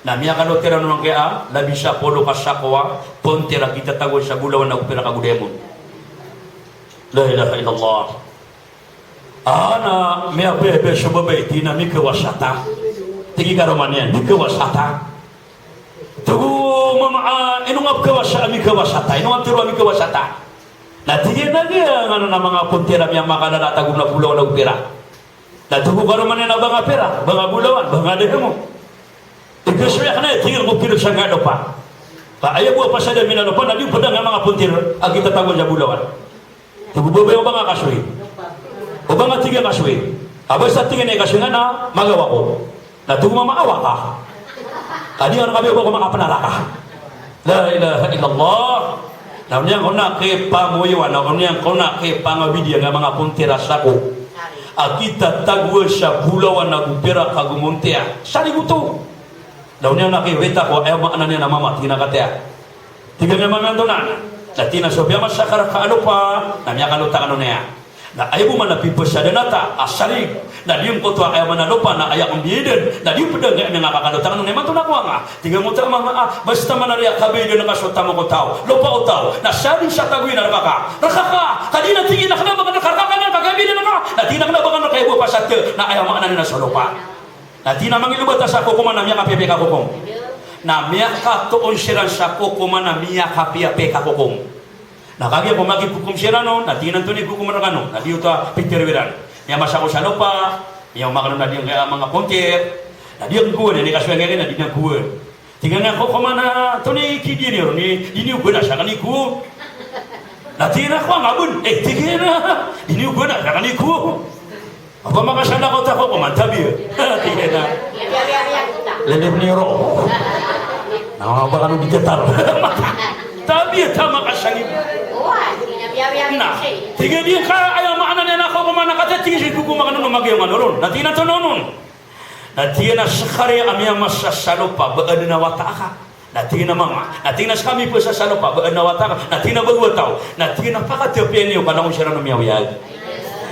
na miyakalot iran on angkaya labi sa polo ka sako a pontir a kitatagoan sa bolawan ago pirak ago diamond. La ilaha illallah. A, na miyapiyapiya so babay, tig iyan a mikawasa ta. Tig i karoma niyan, mikawasa ta. Tig o mama a, ino nga pkawasa, a mikawasa ta, ino nga ptharo a mikawasa ta. Na tig iyan a giya nganan a manga pontir a miyamakalala tago na bolawan ago pirak. Na tig o karoma niyan a ba nga pirak, ba nga bolawan, ba nga diamond. Ikasoy akn aya, tig iyan, ko pirk sangkaya lopa. Ka aya bo a pasad ami na lopa, na di pd angkaya manga pontir a kitatagoan sa bolawan. Tig o babay a, o ba nga kasoy? O ba nga, tig iyan, kasoy? A basta, tig iyan, a ikasoy nga na magawa ko. Na tig o mama a, awa ka. Ka di nga kabiya o ba ko makapnaraka. La ilaha illallah. Na oniyan ko na kipangoyawan, na oniyan ko na kipangawidi angkaya manga pontir a sako a kitatagoan sa bolawan ago pirak ago montir. Sharik oto. Na oniyan na kiwita ko, aya maana niyan a mama, tig iyan a kataya. Tig iyan a mama, antonaa? Na tig iyan a so piyamasa ka rka a lopa, na miyakalot akn on aya. Na aya bo man a pipasadan ta a sharik, na di angkoto a aya maana lopa na aya ko mbiyaidan, na di pd angkaya miyakakalot akn on aya, imanto na kowa nga. Tig iyan oto a mama a, basta man a riya kabaydan ka so tamok o taw, lopa o taw, na sadn sa tagoy na rka ka. Rka ka, ka di na, tig iyan a kna ba kna ka rka ka na, ka kabaydan ka. Na tig iyan a kna ba kna ka aya bo a pasad, na aya maana niyan na so lopa. Na tig iyan a mangilobat a sa kokoman na miyakapiyapiya i kakokom. Na miyakatoon siran sa kokoman na miyakapiyapiya i kakokom. Na kagiya ko makikokom siran on, na tig iyan a antonaa i kokom rkano, na di oto a pitharo iran. Miyamasa ako sa lopa, miyaoma ako na di angkaya manga pontir. Na di ako gowani, na ikasoy angkaya na di na gowani. Tig iyan a kokoman a, antonaa i kidiya niyo ron, di niyo gowani sa kani ko. Na tig iyan a kowa nga bn, eh, tig iyan a, di niyo gowani sa kani ko. Apa makasalakaw ta kokoman, tabiya. Tig iyan a, lilip niyo ron. Na, apa kano di tetar. Tabiya ta makasangib. Na, tig iyan a di ka, aya maana niyan a kokoman a kata, tig iyan a kokoman a kano magiya manoron. Na tig iyan a antonaa on. Na tig iyan a skaniyan a miyamasa sa lopa, ba adn a wata ka. Na tig iyan a mama, na tig iyan a skami pn sa sa lopa, ba adn a wata ka. Na tig iyan a ba wata o. Na tig iyan a pakatapiya niyo ka langon siran o miyawyag.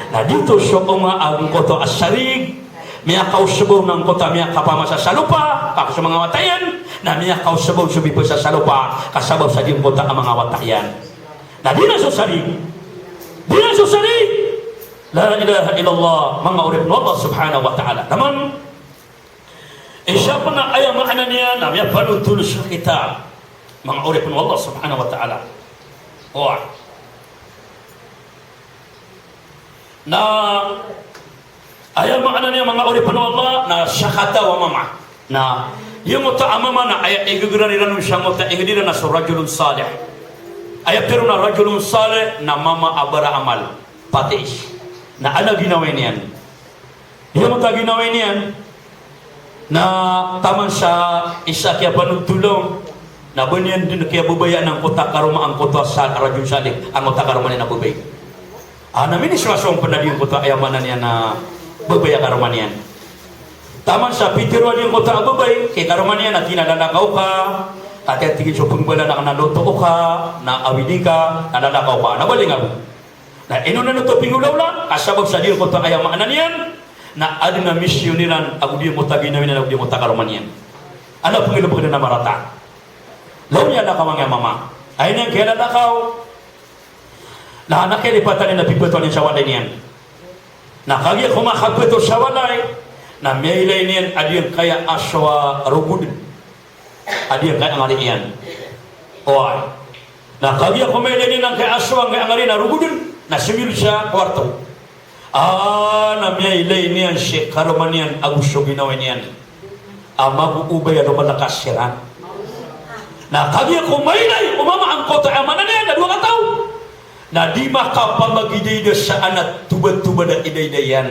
Na di oto so onga angkoto a sharik, miyakaosbaw na angkoto a miyakapamasa sa lopa, ka so manga wata iyan, na miyakaosbaw so mipasa sa lopa, ka sabap sa di angkoto a manga wata iyan. Na di na so sharik. Di na so sharik. La ilaha illallah, manga oripn o Allah subhanahu wa ta'ala. Taman, isa pn a aya maana niyan na miyapanothol sa kitab, manga oripn o Allah subhanahu wa ta'ala. Oway. Na aya maana niyan, manga oripn o Allah, na sakataw a mama. Na giyangkoto a mama na aya iggran iran on sangkoto a ingd iran na so rajulun salih. Aya pitharo na rajulun salih na mama a baraamal. Patis. Na adn a ginawai niyan. Giyangkoto a ginawai niyan na taman sa isa a kiyapanothol on, na ba niyan dn kiyababayaan angkoto a karoma angkoto a sal-, rajul salih, angkoto a karoma niyan a babay. A, na miniswaswang pn a di angkoto a aya maana niyan a babay a karoma niyan. Taman sa pitharo a di angkoto a babay ki karoma niyan a tig iyan a lalakaw ka, ati a tig iyan so pngbalaan akn a loto ka, na awidi ka, na lalakaw ka, na baling ako. Na ino na oto pingolaola, ka sabap sa di angkoto a aya maana niyan, na adn a misyon iran, ago di angkoto a ginawai niyan, ago di angkoto a karoma niyan. Adn a pnggalbkn a marata. Lawan iyan a lalakaw angkaya mama. Aya niyan kiyalalakaw, Na, na kalipatan iyan na pipetowan iyan sa walay niyan. Na kagiya ko makapito sa walay, na miyailay niyan a giyangkaya aso a rogodn. A giyangkaya angari iyan. Oway. Na kagiya ko miyailay niyan angkaya aso a angari iyan a rogodn, na somiyolod sa kowarto. A, na miyailay niyan si karoma niyan ago so ginawai niyan a magoobay a lomalakas siran. Na kagiya ko mailay o mama angkoto a aya maana niyan na dowa kataw. Na di makapamagidayda sa ana tobatoba na idayda iyan.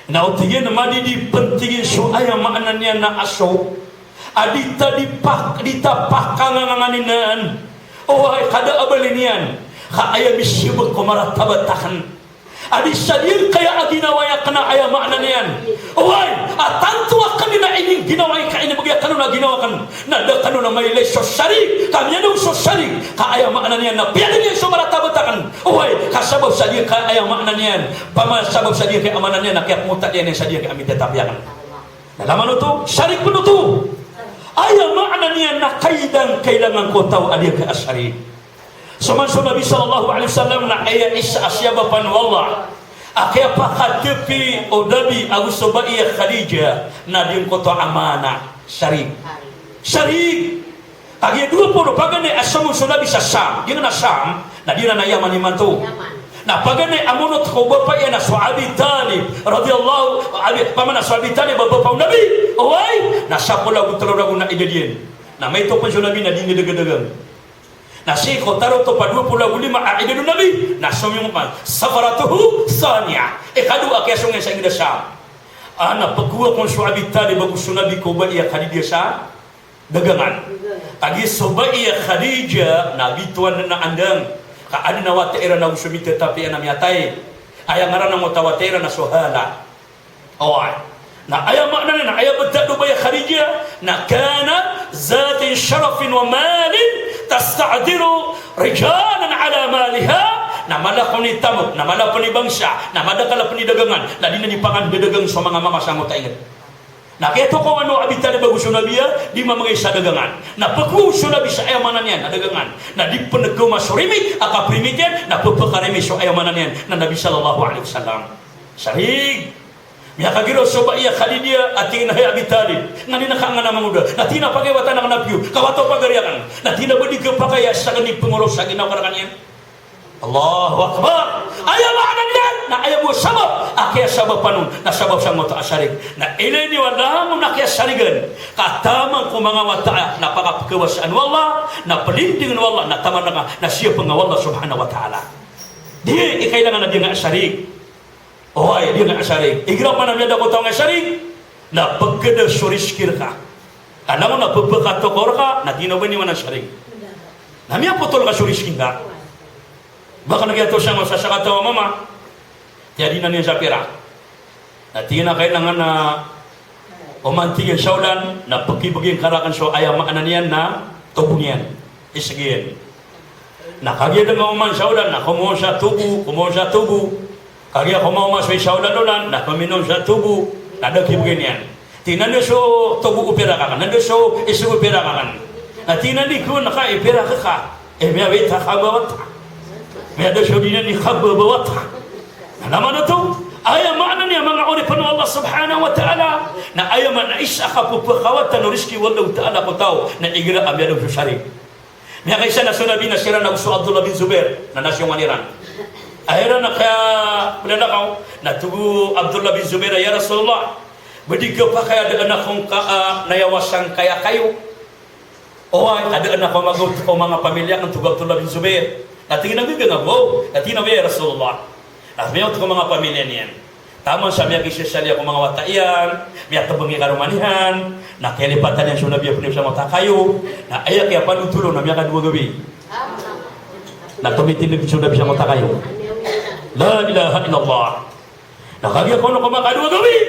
Na o tig iyan, madi di pn tig iyan so aya maana niyan na aso a di ta di pak-, di ta pakanganganin. Oway, ka da a bali niyan ka aya misibg ko maratabat akn a di sa giyangkaya a ginawai akn a aya maana niyan. Oway, a tanto akn dn a iniginawai ka inibgay akn on a ginawa akn. Na da akn on a mailay so sharik, ka miyadn so sharik ka aya maana niyan na piyadn iyan so maratabat akn. Oway, ka sabap sa giyangkaya a aya maana niyan, pama sabap sa giyangkaya a maana niyan na kiyapngotad iyan sa giyangkaya a mitatapi akn. Na laman oto, sharik pn oto. Aya maana niyan na kaidang kailangan ko taw a giyangkaya a sharik. So man so Nabi sallallahu alaihi wasallam na aya isa a siyabapan o Allah a kiyapakatapi o Nabi ago so bai a Khadijah na giyangkoto a maana, sharik. Sharik. Kagiya dowa polo, paganay a somong so Nabi sa Sham, giyanan a Sham, na giyanan a Yaman imanto. Yaman. Na paganay a monot ko bapa iyan a so Abi Talib, radiyallahu, Abi, pamana so Abi Talib a bapa o Nabi, oway, na sapolo ago tlo ragon a idad iyan. Na maito pn so Nabi na di niyan dagadagang. Na sii ko tarotop a dowa polo ago lima a idad o Nabi, na somiyong pman, safaratuhu thaniya. Ikadowa a kiyasong iyan sa ingd a Sham. A, na pkhowa kon so Abi Talib ago so Nabi ko bai a Khadijah sa dagangan. Kagiya so bai a Khadijah na bitowan dn a andang. Ka adn a wata iran ago so mitatapi iyan a miyatay. Aya ngaran angkoto a wata iran na so Hala. Oway. Na aya maana niyan na aya btad o bai a Khadijah na kanat zata sharafin wa malin tasta'thiru rijalan ala maliha. Na mala kon i tamok, na mala pn i bangsa, na madakl pn i dagangan, na di niyan di pakandadagang so manga mama sangkoto a ingd. Na kiyatokawan o Abi Talib ago so Nabi a di mamangay sa dagangan. Na pkhowa so Nabi sa aya maana niyan na dagangan. Na di pn kaoma so rimit a kapirimit iyan, na pphakarimit so aya maana niyan na Nabi sallallahu alaihi wasallam. Sharik. Miyakagiraw so bai a Khadijah a tig iyan a, hay Abi Talib, nganin ka angkanan a mangoda. Na tig iyan a pakay wata akn a piyo, ka wata o pagari akn. Na tig iyan a ba di khapakay a sakn i pngoraw sa ginawa ka rakn iyan. Allahu Akbar. Aya maana niyan na aya bo sabap a kiyasabapan on na sabap sangkoto a sharik. Na ilay niyo a langon a kiyasharikan ka taman ko manga wata na pakapkhawasaan o Allah, na plindingan o Allah, na taman ka na siyapnga o Allah subhanahu wa ta'ala. Di i kailangan a di nga sharik. Oway, di nga sharik. Igira pman a miyada ko taw nga sharik, na pkhada so rizki rka. Ka langon a pphakatokaw rka, na tig iyan a ba niyo man a sharik. Na miyapotol ka so rizki ngka. Ba kna kiyatosan o sa sakataw a mama, tiyadinan iyan sa pirak. Na tig iyan a kailangan a oman tig iyan sa olan, na pkhibgay ngka rakn so aya maana niyan na tobo niyan. Isg iyan. Na kagiya dn a oman sa olan, na komowa on sa tobo, komowa on sa tobo. Kagiya komaoma so isa olan-olan, na pminom sa tobo, na da khibgay niyan. Tig iyan a da so tobo o pirak akn, na da so isg o pirak akn. Na tig iyan a di kon ka i pirak ka. Eh, miyawit a khabawata. Miyada so di niyan di khababawata. Na laman oto, aya maana niyan manga oripn o Allah subhanahu wa ta'ala, na aya maana isa a kapphakawatan o rizki o Allahu ta'ala ko taw, na igira a miyada so sharik. Miyakaisa na so Nabi na siran ago so Abdullah bin Zubair, na nasiyongan iran. Aya iran a kaya, plalakaw, na tig o Abdullah bin Zubair a, ya Rasulullah, ba di khapakay a da akn angka, ah, nayawasan kaya kayo. Oway, ka da akn a miyagaot ko manga pamilya akn, tig o Abdullah bin Zubair. Na tig iyan a gagawii, na tig iyan a, ya Rasulullah. Na miyaot ko manga pamilya niyan. Taman sa miyakisasaliya ko manga wata iyan, miyatbng i karoma niyan, na kiyalipatan iyan so Nabi a pnayaw sangkoto a kayo, na aya kiyapanotol on na miyakadowa gawii. Na tomitindg so Nabi sangkoto a kayo. La ilaha illallah. Na kagiya kon ko makadowa gawii,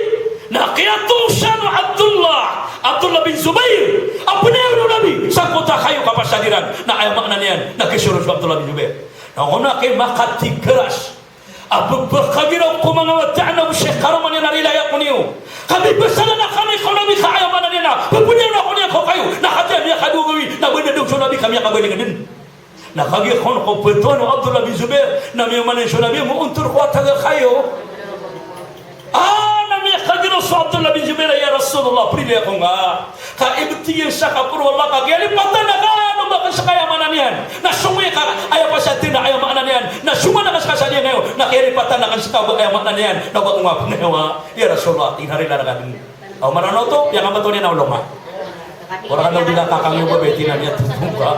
na kiyatosan o Abdullah, Abdullah bin Zubair, a pnayawn o Nabi sangkoto a kayo kapasad iran, na aya maana niyan na kisoron so Abdullah bin Zubair. Na ona ki makatigaras a pphakagiraw ko manga wata na bo si karoma niyan a rilaya ko niyo. Kami pzalan a kami ko Nabi ka aya maana niyan na pphanayawn ako niyan ko kayo. Na katii a miyakadowa gawii na ba dn so Nabi ka miyakabaling dn. Na kagiya kon ko ptowan o Abdullah bin Zubair, na miyaoma niyan so Nabi, moontor ko a taga kayo. Ah, na miyakagiraw so Abdullah bin Zubair, "Ya Rasulullah, prilaya ko nga. Ka ibtiyaan sa kaporo Allah ka kiyalipatan akn o ba akn ska, aya maana niyan. Na songowi ka, aya pasad na, aya maana niyan. Na songowan akn ska sa diyangkayo, na kiyalipatan akn ska o ba, aya maana niyan, na o ba akn nga pngayawa, ya Rasulullah." Tig iyan a rila rka dn. Aw, maranaw oto, piyakambatowan iyan a olonga. Ora kano di kakakang iyo ba, beti na niyan tutunga.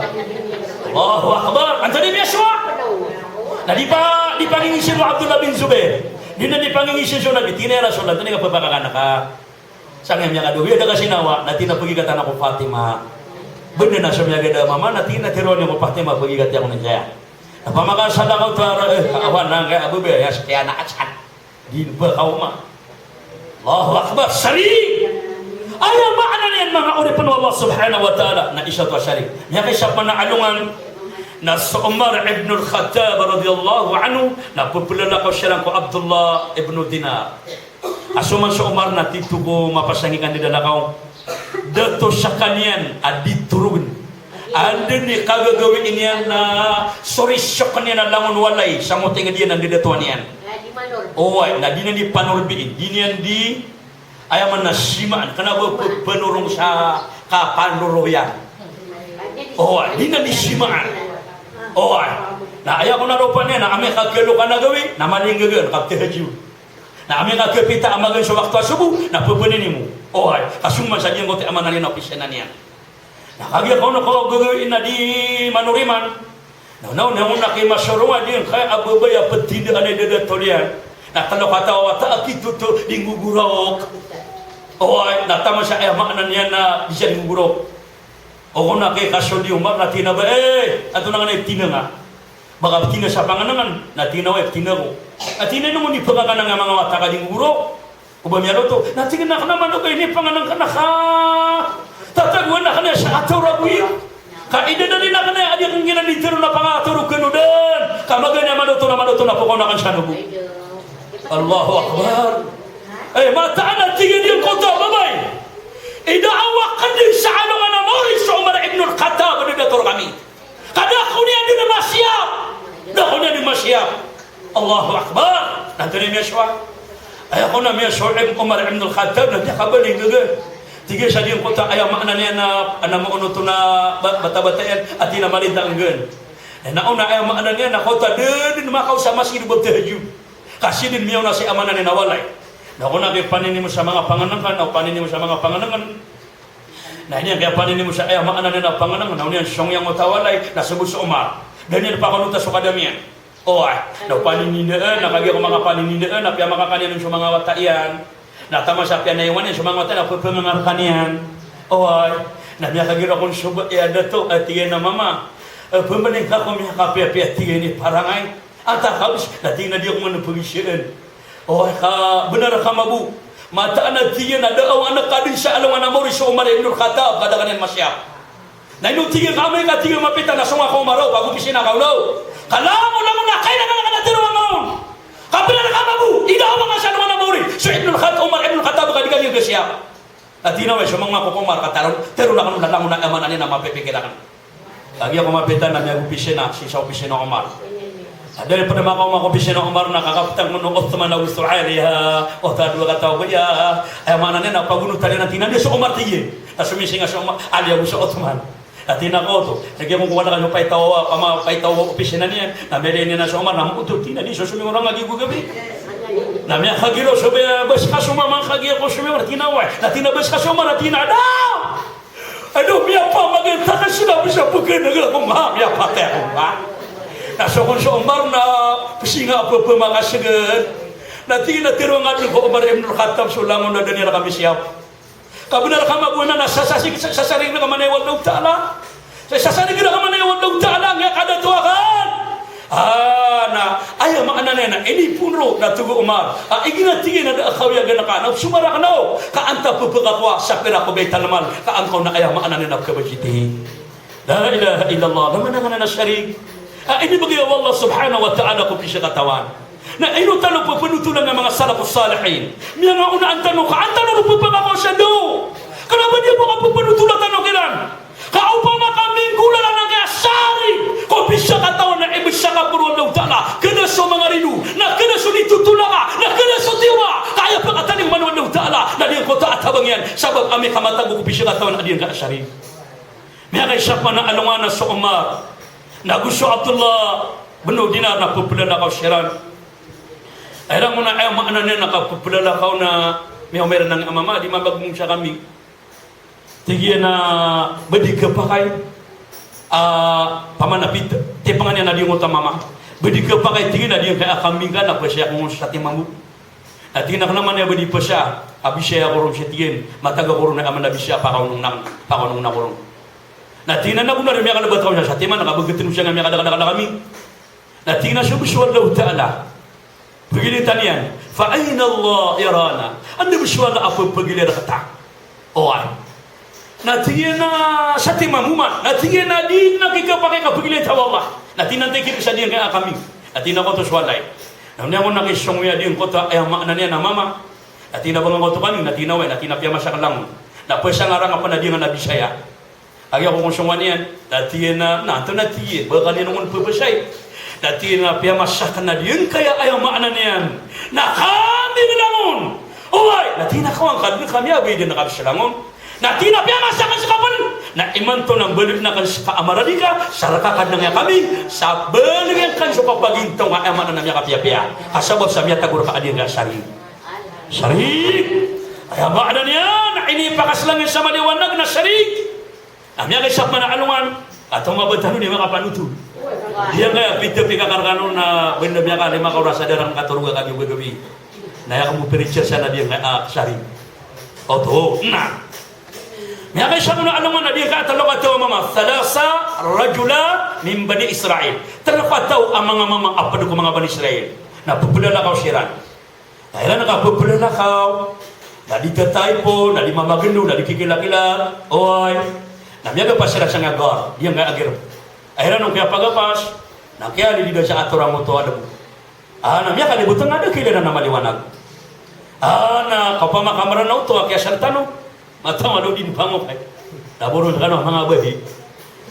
Allahu Akbar. Antonaa i miyasowa? Na di pa, di pangingisi o Abdullah bin Zubair. Di na di pangingisi so Nabi, tig iyan a, "Ya Rasulullah, antonaa i kapphakakanaka?" Sangkaya miyakadowaya, da ka sinawa, na tig iyan a, "Pagigatan ako Fatima." Bnar na so miyagada a mama, na tig iyan a, "Tharoa niyo ko Fatima, pagigati ako niyan." Na pamakasala ka oto a, eh, awa na, angkaya a babay aya, sekian a asan. Di ba kaoma. Allahu Akbar, sharik. Aya maana niyan, manga oripn o Allah Subhanahu wa Ta'ala, na isa oto a sharik. Miyakaisa pn a alongan, na so Umar ibn al-Khattab radiyallahu anhu, na pphalalakaw siran ko Abdullah ibn Dinar. A so man so Umar na tito ko mapasang i kandidalakaw. Dato skaniyan a di torogn. Anda i kagagawii niyan na sorisokn iyan a langon walay sa ngoting iyan a ndadatoan iyan. Oway, na di niyan di panorbiin, di niyan di, aya maana, simaan, kna ba p-, panorong sa kapanoroyan. Oway, di niyan di simaan. Oway. Na aya kon a ropaan iyan na amay ka kiyalokan a gawii, na malinggagan, kaptahajjud. Na amay ka kapita a magaan so wakto a sobo, na pphaninim o. Oway, ka so man sa giyangkoto a maana niyan a opisina niyan. Na kagiya kon ko gagawii na di manoriman. Na, na, na, na, na, ki masoronga di ngka a babay a ptindaan i dadatol iyan. Na tlo kataw a wata a kitoto di nggogoraok. Oway, na taman sa aya maana niyan na di siya di nggogoraok. O kon a kikasold i Umar na tig iyan a ba, eh, antonaa ngka na iptina nga? Ba ka ptina sa pangnngkn? Na tig iyan a, oway, ptina ko. Na tig iyan a, ino ngka di pkangnngkn a manga wata ka di nggogoraok? O ba miyaloto? Na tig iyan a, kna man o ba inipangnngkn ka na ka tatagoan akn iyan sa atawr a boya. Ka idadalin akn iyan a di akn giyanan di tharoon a pangatawr o kanodan. Ka magaan iyan maloto na maloto na pkaon akn sa nobo. Allahu Akbar. Eh, mataan a tig iyan a giyangkoto a babay, idaawa akn dn sa alongan a maori so Umar ibn al-Khattab a dadatol kami. Ka da ako niyan dn masiyap. Da ako niyan dn masiyap. Allahu Akbar. Na antonaa i miyasowa? Aya kon a miyasowa o Umar ibn al-Khattab na miyakabalinggagan. Tig iyan sa giyangkoto a aya maana niyan na, na maonot on a ba-, batabata iyan, a tig iyan a malintanggan. Eh, na ona aya maana niyan na koto a da dn makaosa masgit o ba ptahajjud. Ka sii dn miyaona sa aya maana niyan a walay. Na kon a kipaninim sa manga pangnngkn, na paninim sa manga pangnngkn. Na iniyan kiyapaninim sa aya maana niyan a pangnngkn, na oniyan song iyan oto a walay, na sobo so Umar. Da niyan pakanota so kadam iyan. Oway, na panininda, na kagiya ko makapaninindaan, na piyamakakan iyan on so manga wata iyan. Na taman sa piyanaiwan iyan so manga wata iyan, na pphangangarakan iyan. Oway, na miyakagiraw kon so ba, iya dato, eh, tig iyan a mama. Eh, pmbling ka ko miyakapiyapiya, tig iyan, i parangay. Antaa ka bs, na tig iyan a di ako man pagizaan. Oway, ka bnar ka mabo. Mataan a tig iyan a da a owaan ka dn sa alongan a maori so Umar ibn al-Khattab, ka da ka niyan masiyap. Na ino tig iyan ka amay ka tig iyan mapita na song ako Umar o, pagopisina ka on o. Ka langon, langon a kailangan ka na tharoa nga on. Ka bnar ka mabo, i da a owaan ka sa alongan a maori so Ibn al-Khat-, Umar ibn al-Khattab, ka di ka niyan kasiyap. Na tig iyan a, oway, somong ako ko Umar, ka tharoon, tharoon akn on na langon a aya maana niyan na mapipikir akn. Kagiya ko mapita na miyagopisina sii sa opisina o Umar. Na da dn pd a makaoma ko opisina o Umar na kakaptan ko o Uthman ago so Ali, ha, oto a dowa kataw a baya. Aya maana niyan na pagonotan iyan a tig iyan a di so Umar, tig iyan. Na somising a so Umar, Ali ago so Uthman. Na tig iyan a koto, kagiya kon ko wata ka so paitaw, pama-, paitaw o opisina niyan. Na miyada iyan a so Umar na moto, tig iyan a di so somingorang a giya go gabi. Na miyakagiraw so baya, bas ka so mama, kagiya ko somingorang, tig iyan a oway. Na tig iyan a bas ka so Umar, na tig iyan a da. Ado, miyapamagay ta ka sila bisa paganaga ko nga, miyapatay ako nga. Na so kon so Umar na psinga a ppamakasgad. Na tig iyan a tharoa nga dn ko Umar ibn al-Khattab so langon a da niyan rka misiyap. Ka bnar ka mabo na, na sasasig, sa-, sasarig rka man i Allahu Ta'ala. Sa-, sasarig rka man i Allahu Ta'ala, nga kadatoa ka. Ah, na aya maana niyan na inipoon ron na tig o Umar a, igira tig iyan a da a kawiyagan ka na so Umar a kna o, ka antaa pphakakowa sa pira ko Baital Mal, ka angkaw na aya maana niyan na pkabajiti. La ilaha illallah, na maana niyan na sharik. Ah, inibgay o Allah subhanahu wa ta'ala ko pizakatawan. Na ino tano pphanotolan a manga salafus salihin? Miyangaonaan tano ka an tano ron pphakakowa sa daw. Kna ba di bo ka pphanotola tano kiran. Ka opama ka minggolalan angkaya sa Ari ko pizakatawan na ibzaka poro o Allahu Ta'ala, kna so manga rido, na kna so nitotolaka, na kna so tiyoba, ka aya pakatalingoma o Allahu Ta'ala na di ngka oto a tabang iyan, sabap a mikamatago ko pizakatawan a di ngka a sarig. Miyakaisa pman a alongan a so Omar, na go so Abdullah bin Dinar na pphlalakaw siran. Aya langon a aya maana niyan na kapphlalakaw na miyaoma iran a mama, di mabagong sa kambing. Tig iyan a ba di kapakay a pamanapit, tipangan iyan a di ngoto a mama. Ba di kapakay, tig iyan, a di ngka a kambing ka na pzaya ako ngka sa timan bo. Na tig iyan a kna man aya ba di pzaya, a bisaya ako ron, sa tig iyan, matag ako ron a aya man a bisaya, pakaonong na, pakaonong na ako ron. Na tig iyan a nago na ri miyakalbat ako sa timan, na kabagtn o siyang a miyakadakadakl a kambing. Na tig iyan a so bo so Allahu Ta'ala, pagilay tano niyan, fa ayna Allah yarana? Anda bo so Allah a pphagilay rkta? Oway. Na tig iyan a sa timan bo man. Na tig iyan a di na kikapakay ka pagilay ta o Allah. Na tig iyan a antai ki pzaya, di ngka a kambing. Na tig iyan a koto so Allah. Na niyan ko na kisong iya, di ngka oto a aya maana niyan a mama. Na tig iyan a ba ngka oto kambing? Na tig iyan a oway. Na tig iyan a piyamasa akn langon. Na pzaya ngka rangapn a di ngka na bisaya. Kagiya ko kon songowan iyan, na tig iyan a, na antonaa, tig iyan, ba ka niyan on pphasay? Na tig iyan a piyamasa akn a di ngka aya, aya maana niyan na kambing langon. Oway, na tig iyan a kawan ka dn kami a ba i dn ka bs langon. Na tig iyan a piyamasa akn ska pn, na imanto na mbalign akn ska a maradi ka, sa rka kadn angkaya kambing, sa balign akn so kapagintaw ngka, aya maana na miyakapiyapiya. Ka sabap sa miyatago rka a di ngka sarig. Sarig. Aya maana niyan na inipakaslang iyan sa maliwanag na sarig. Na miyakaisa pman a alongan, kato nga ba tano di makapanothol. Di angkaya pito pikakarkano na benda miyakalima ka oras a da ran katorog a kagiya gagawi. Na aya kamo pirichar sa na di angkaya, ah, sarig. Oto, na. Miyakaisa pman a alongan na di angkaya tlo kataw a mama, thalatha rajula min Bani Israil. Tlo kataw a manga mama a pd ko manga Bani Israil. Na pphlalakaw siran. Na iran kapphlalakaw, na di tataipon, na di mamagno, na di kikilakila. Oway. Na miyagapas siran sangkai a gar, di angkaya a girb. Iran on kiyapagapas, na kiyalilid sa ator angkoto a lbo. Ah, na miyakalibot nga da kilala na maliwanag. Ah, na kapamakamran na oto a kiyasal tano. Mataw a lodi ni pangokay. Na boron kano manga bahi.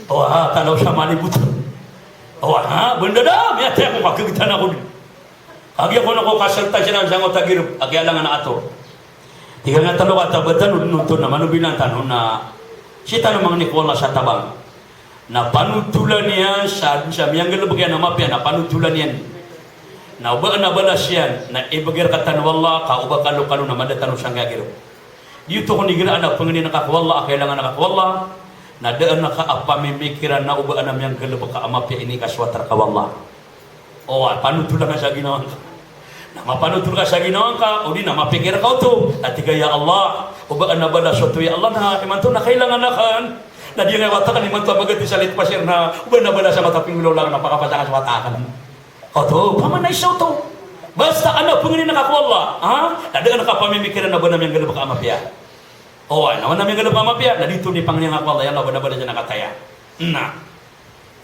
Oway, talaw sa malibot. Oway, benda da, miyatay ako, kakagtan ako di. Kagiya kon ako kasalta siran sangkoto a girb a kiyalangan a ator. Tig iyan a tlo kataw a ba tano dn oto na manobilan tano na sii tano mangni ko Allah sa tabang. Na panotolan iyan sa, sa miyanggalbk iyan a mapiya, na panotolan iyan. Na o ba na balas iyan, na ibgay rktano o Allah, ka o ba kalokalo na mada tano sangkaya a girb. Di oto kon igira a pangnin ka ko Allah, a kailangan ka ko Allah, na da angka a pamimikiran na o ba na miyanggalbk ka a mapiya, inikasowat rka o Allah. O, panotolan ka sa ginawa ngka. Na mapanotol ka sa ginawa ngka, odi na mapikir ka oto. Na tig ka, ya Allah, o ba na balas oto, ya Allah, na imanto na kailangan akn. Na di nga wata akn imanto a magati sa lit pasir na, o ba na balas a mataping gulaw lang na pakapasa ka sa wata akn. Oto, pamanay sa oto. Basta a pangnin ka ko Allah, ha? Na da angka pamimikiran na o ba na miyanggalbk ka a mapiya. O, na o ba na miyanggalbk ka a mapiya, na di oto di pangnin ka ko Allah, ya Allah, o ba na balas a kataya. Na.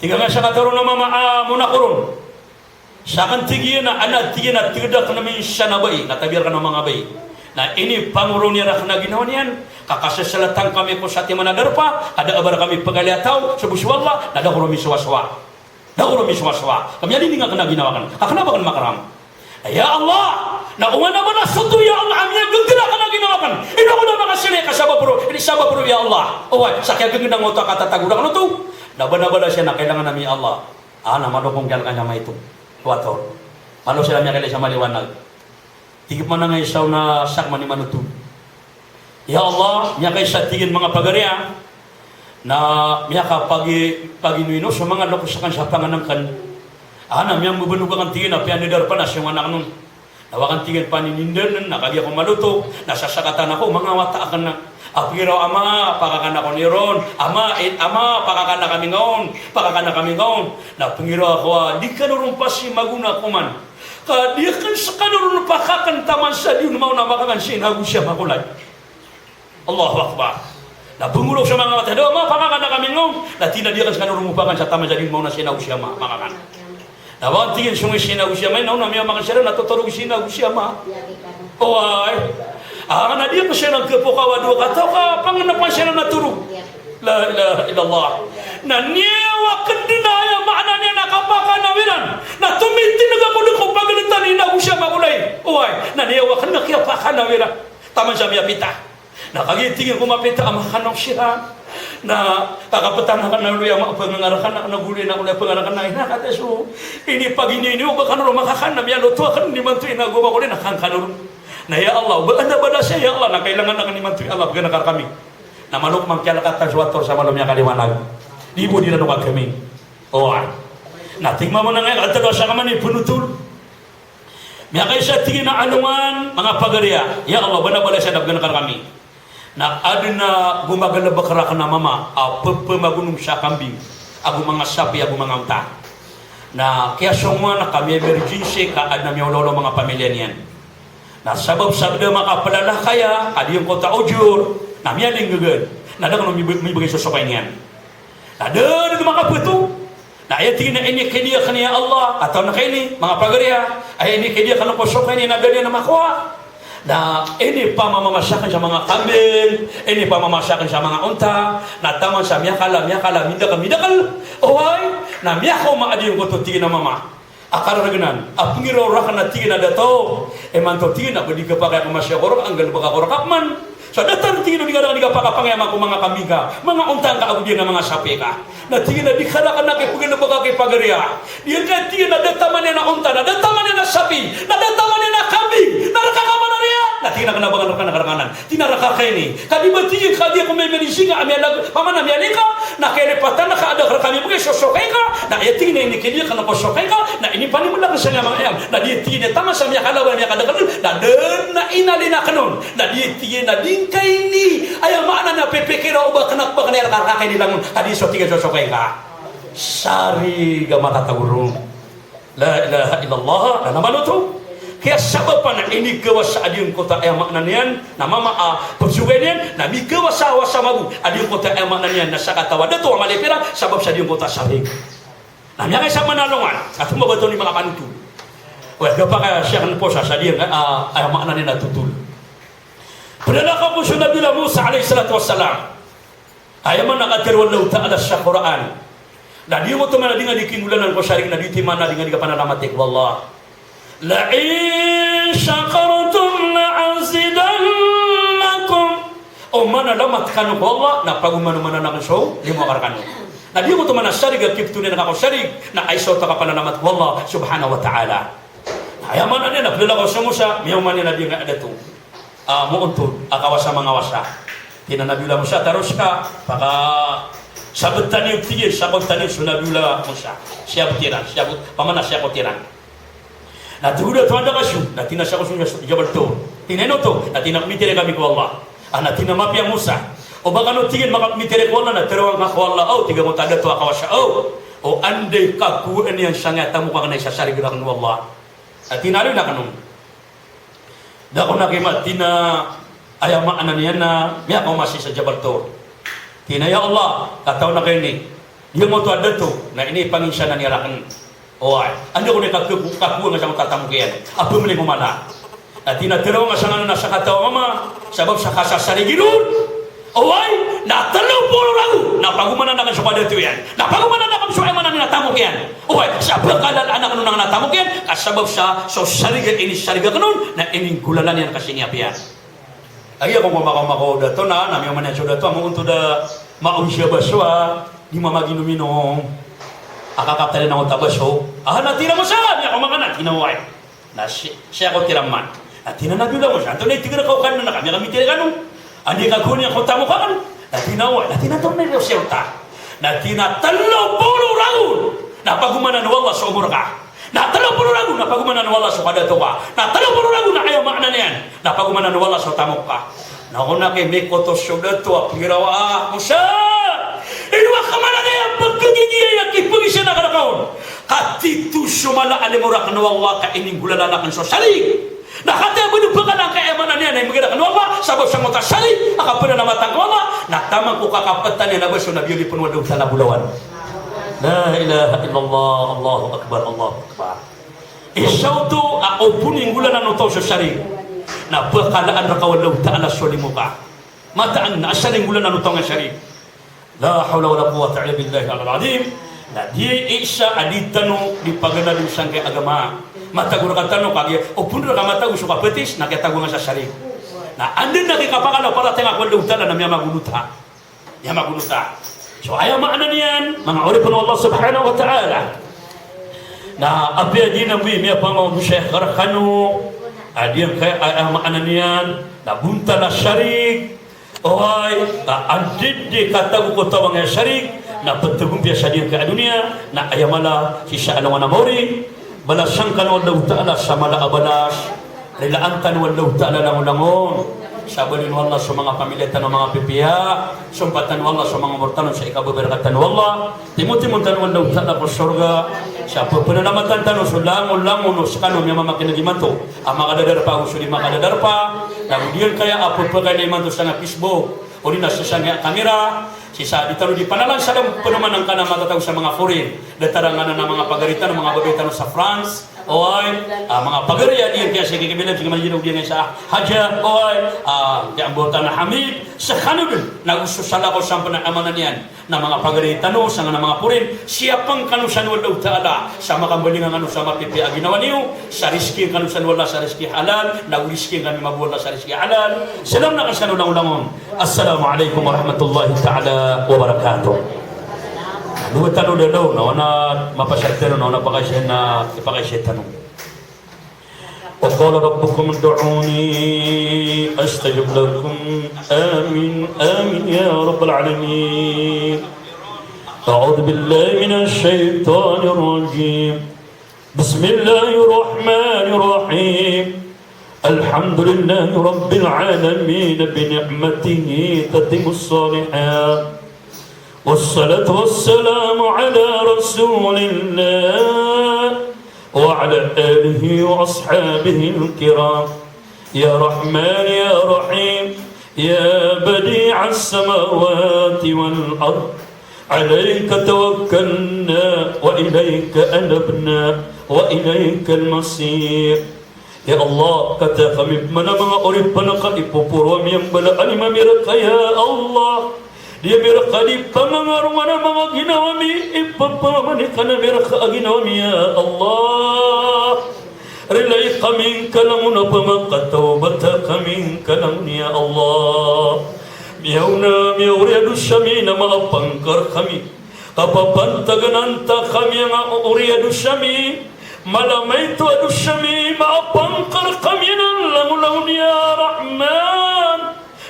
Tig angkaya sa kataro na mama a mona koron. Sakn tig iyan a, ana tig iyan a, tig akn a minsan a bai, na tabiya rkano manga bai. Na inipangoron iyan rakn a ginawa niyan, ka kasasalatan kami ko satiman a darpa, ka da a ba rkami pagaliya taw, so bo so Allah, na da ko ron misowasowa. Da ko ron misowasowa. Ka miyalinding akn a ginawa akn. Ka kna ba akn makaram. Ya Allah, na o ba na balas oto, ya Allah, a miyagagr akn a ginawa akn. Ino ko na makasiri ka sabap ron, ini sabap ron, ya Allah. Oway, sa kiyagagr angkoto a katatago rakn oto. Na o ba na balas iyan a kailangan ami, ya Allah. Ah, na malo kon kiyalkan sa maito. Kuwator. Malo siran miyakailay sa maliwanag. Tig pman angkaya isa on a sakn man i manothol. Ya Allah, miyakaisa tig iyan manga pagari a, na miyakapagi, paginoino so manga lokes akn sa pangnngkn. Ah, na miyambabanog akn tig iyan a piyandadarpa na siyongan akn on. Na o akn tig iyan paninindanan, na kagiya ko maloto, na sasakatan ako, manga wata akn na. A pngiraw, ama, pakakan ako niron, ama, i-, ama, pakakan kami ngaon, pakakan kami ngaon. Na pngiraw ako a, di kano ron pasimagona koman. Ka di akn skano ron pakakan taman sa di on maona makakan si ina ago si ama ko lagid. Allahu Akbar. Na pngiraw so manga wata, da, ama, pakakan kami ngaon. Na tig iyan a di akn skano ron pakakan sa taman sa di on maona si ina ago si ama makakan. Na o akn tig iyan song si ina ago si ama, na o na miyamakan siran na totorog si ina ago si ama. Oway. Ah, na di akn siran khapokaw a dowa kataw ka pangnapan siran na torog. La ilaha illallah. Na niyawa Kdn a aya maana niyan na kapakanaw iran. Na tomitindg ako dn ko pagltan i inago siya makolay. Oway, na niyawa kn a kiyapakanaw iran. Taman sa miyapita. Na kagiya tig iyan ko mapita a makanaw siran. Na kakaptan akn a loya ma pngangarkan akn a goli na kolay pngarkan a ina kata so. Inipaginiyo ba kano ron makakanaw, miyaloto akn imanto i inago makolay na kankano ron. Na ya Allah, ba anda ba da siya ya Allah, na kailangan akn imanto ya Allah, pgnakar kami. Na malo ko mangkiyalkat a so ator sa malo miyakaliwanag. Di bo di rano ka kami. Oway. Na tig mambo na ngaya ka tlo a saka man i pnotol. Miyakaisa tig iyan a alongan, manga pagari a, ya Allah, bana bala siya na pgnakar kami. Na adn a go magalbk rakn a mama a ppmagonong sa kambing ago manga sapi ago manga onta. Na kiyasongowan ka miya-emergency ka adn a miyaolaola o manga pamilya niyan. Na sabap sa da makaplalakay a, ka di angkoto a ojor, na miyalinggagad. Na da kano mib-, mibgay so sokay niyan. Na da dn makapeto. Na aya tig iyan a inikidiya akn ya Allah, katawan ka ini, manga pagari a, aya inikidiya akn ko sokay niyan na da niyan makowa. Na inipamamasa akn sa manga kambing, inipamamasa akn sa manga onta, na taman sa miyakala, miyakala, midakl, midakl. Oway, na miyakaoma a di angkoto tig iyan a mama a karargnan a pnggiraw rakn a tig iyan a dato. Imanto tig iyan a ba di kapakay ako masiya ko rk, anggalbk ako rk a pman. So datar tig iyan o di ka da, di ka pakapangayama ko manga kambing ka, manga onta ka ago di na manga sapi ka. Na tig iyan a di ka da kna kipggalbk a kipagari a. Di ka tig iyan a da taman iyan a onta, na da taman iyan a sapi, na da taman iyan a kambing, na rka ka man a riya. Na tig iyan a kna ba ngka rk a karargnan. Tig iyan a rka ka ini. Ka di ba tig iyan ka di ako miya-emergency ka a miyalag-, paman a miyalingka, na kalipatan ka a da rka mibgay so sokay ka, na aya tig iyan a inikidiya akn ko sokay ka, na inipanimbl akn sangaya manga iyam, na di tig iyan a taman sa miyakalawan, miyakadakl, na dn a inalin akn on, na di tig iyan a di ngka ini, aya maana na pipikira o ba kna, ba kna rka, rka ka ini langon, ka di so tig iyan so sokay ka. Sarig a matatago ron. La ilaha illallah, na, na manoto. Kaya sabap a na inigawasa a di angkoto a aya maana niyan, na mama a pzogay niyan, na migawasa-wasa mambo a di angkoto a aya maana niyan, na sakataw a dato a malipira, sabap sa di angkoto a sarig. Na miyakaisa man a alongan, a tomba ba toni makapanoto. Oway, gapakay a siya kn posa sa di, a, aya maana niyan a totol. Plalakaw ko so Nabiyullah Musa alayhis salatu wassalam. Aya maana a katharo o Allahu Ta'ala sa Qur'an. Na di oto maana di nga di kinggolalan ko sarig, na di oto maana di nga di kapanalamat ko Allah. "La in shakartum la azidannakum." O manalamat kano ko Allah, na pagomanomanan akn so limo akn rkano. Na di oto maana sarig a kiptoni akn ko sarig, na aya oto a kapanalamat ko Allah subhanahu wa ta'ala. Na aya maana niyan na plalakaw so Musa, miyaoma niyan a di nga dato a moontod a kawasa mangawasa. Tig iyan a Nabiyullah Musa, taros ka, pakasabtan iyo tig iyan, sakobtan iyo so Nabiyullah Musa. Siyabot iran, siyabot, paman a siyakot iran. Na tig o dato a anda ka so, na tig iyan a siyakot so Jabal Tur. Tig iyan a ino oto, na tig iyan a mitirik ami ko Allah. A, na tig iyan a mapiya Musa. O ba kano tig iyan maka-, mitirik ko Allah, na tharoa ngka ko Allah, o tig angkoto a dato a kawasa, o, o anda i kakowaan iyan sangaya tamok akn a isa sarig rakn o Allah. Na tig iyan a aloy akn on. Da ako na kima, tig iyan a aya maana niyan na miyakaoma sii sa Jabal Tur. Tig iyan a, ya Allah, katawan ka ini. Di angkoto a dato, na inipanginsanan iyan rakn. Oway, anda ako na kak-, kakowa nga sangkoto a tamok iyan a pmling o mala. Na tig iyan a tharoa ngka sangkanan a sakataw a mama, sabap sa kasasarig iron. Oway, na tlo polo ragon, na pagomanan akn so kadato iyan. Na pagomanan akn so aya maana niyan a tamok iyan. Oway, sa pkalalaan akn on a tamok iyan, ka sabap sa so sarig a inisarig akn on, na ininggolalan iyan ka sii niyan piya. Aya ko makaoma ko dato na, na miyaoma niyan so dato a moontod a maoy sa baso a di mamaginominom. A kakaptan iyan angkoto a baso. A, na tig iyan a Musa, miyakaoma ka na, tig iyan a oway. Na si-, siyakot iran man. Na tig iyan a Nabiyullah Musa, antonaa i tig iyan a kaokan na kami a kamitirik kano. Anda i kakowaan iyan ko tamok akn. Na tig iyan a oway, na tig iyan a antonaa i siyakot ta. Na tig iyan a tlo polo ragon na pagomanan o Allah so omor ka. Na tlo polo ragon na pagomanan o Allah so kadato ka. Na tlo polo ragon na aya maana niyan na pagomanan o Allah so tamok ka. Na ona ki mikoto so dato a pnggiraw a, Musa! Ino a kamananaya pagkagigiya a kipagisa na ka rka on? Ka tito so mala a limo rakn o Allah ka ininggolalan akn so sarig. Na kataya bo dn pkala angkaya maana niyan na imbgay rakn o Allah sabap sangkoto a sarig a kapanalamatan ko Allah, na taman ko kakaptan iyan a baso na biyaloy pn o Allahu Ta'ala a bolawan. La ilaha illallah, Allahu Akbar, Allahu Akbar. Isa oto a opama a inggolalan o taw so sarig na pkalaan rka o Allahu Ta'ala so limo ka. Mataan na asar a inggolalan o taw nga sarig. La hawla wala quwwata illa billahil aliyyil azim. Na di isa a di tano di paganadn sangkai a agama. Matago rkatano kagiya o pn rka matago so kapatis na kiyatago nga sa sharik. Na anda na kikapakala paratiyaya ko Allahu Ta'ala na miyamagonota. Miyamagonota. So aya maana niyan, manga oripen o Allah Subhanahu wa Ta'ala. Na apiya di na mi, miyapamagosay rkano a di angkai, aya maana niyan na bontal a sharik. Oway, ka anda di katago ko taw a manga sharik, na ptagompiya sa di angkai a doniya, na aya mala sii sa alongan a maori, balasan kano o Allahu Ta'ala sa mala a balas, rilaan tano o Allahu Ta'ala langolangon, sabaloy o Allah so manga pamilya tano a manga pipiya, sompa tano o Allah so manga omor tano sa ikababaraka tano o Allah, timotimon tano o Allahu Ta'ala ko sorga, sa pphanalamatan tano so langolangon o skano miyamamakineg imanto a makadadarpa ago so di makadadarpa, na go di angkaya a pphakaila imanto sangkai a Facebook, odi na sii sangkai a kamera, sii sa di tano di panalan sa da pn oman angkana matatago sa manga foreign, datar angkanan a manga pagari tano, manga babay tano sa France, oway, a manga pagari a di angkaya sii ki Kabilan, sii ki Manila, odi angkaya sa Haja, oway, a ki Ambo tano Hamid, skano dn, na go so salakaw sa pn a maana niyan na manga pagari tano sangkanan a manga foreign, siyapn kano san o Allahu Ta'ala sa makambalingan kano sa mapipiya a ginawa niyo, sa rizkiin kano san o Allah sa rizki halal, na go rizkiin kami mambo o Allah sa rizki halal. Salam na kasan o langolangon. Assalamu alaikum warahmatullahi ta'ala wabarakatuh. Dowa tano dadaw, na wana mapasad tano, na wana pakaisa na ipakaisa tano. وقال ربكم ادعوني أستجب لكم. آمين، آمين يا رب العالمين. أعوذ بالله من الشيطان الرجيم. بسم الله الرحمن الرحيم. الحمد لله رب العالمين، بنعمته تتم الصالحات. والصلاة والسلام على رسول الله وعلى آله وأصحابه الكرام. يا رحمن يا رحيم، يا بديع السماوات والأرض، عليك توكلنا وإليك أنبنا وإليك المصير. Ya Allah, katii kami pman a manga oripn ka, ipoporo ami a mbala a lima mi rka, ya Allah. Di ami rka di pamangarongan a manga ginawa mi, ipapamanikan ami rka a ginawa mi, ya Allah. Rilai kami ngka langon a pamakatawbat kami ngka langon, ya Allah. Miyaona, miyaori a dosa mi na maapa ngka rkami. Kapapantagan antaa kami a miyaori a dosa mi, mala maito a dosa mi, maapa ngka rkami anan langolangon, ya Rahman.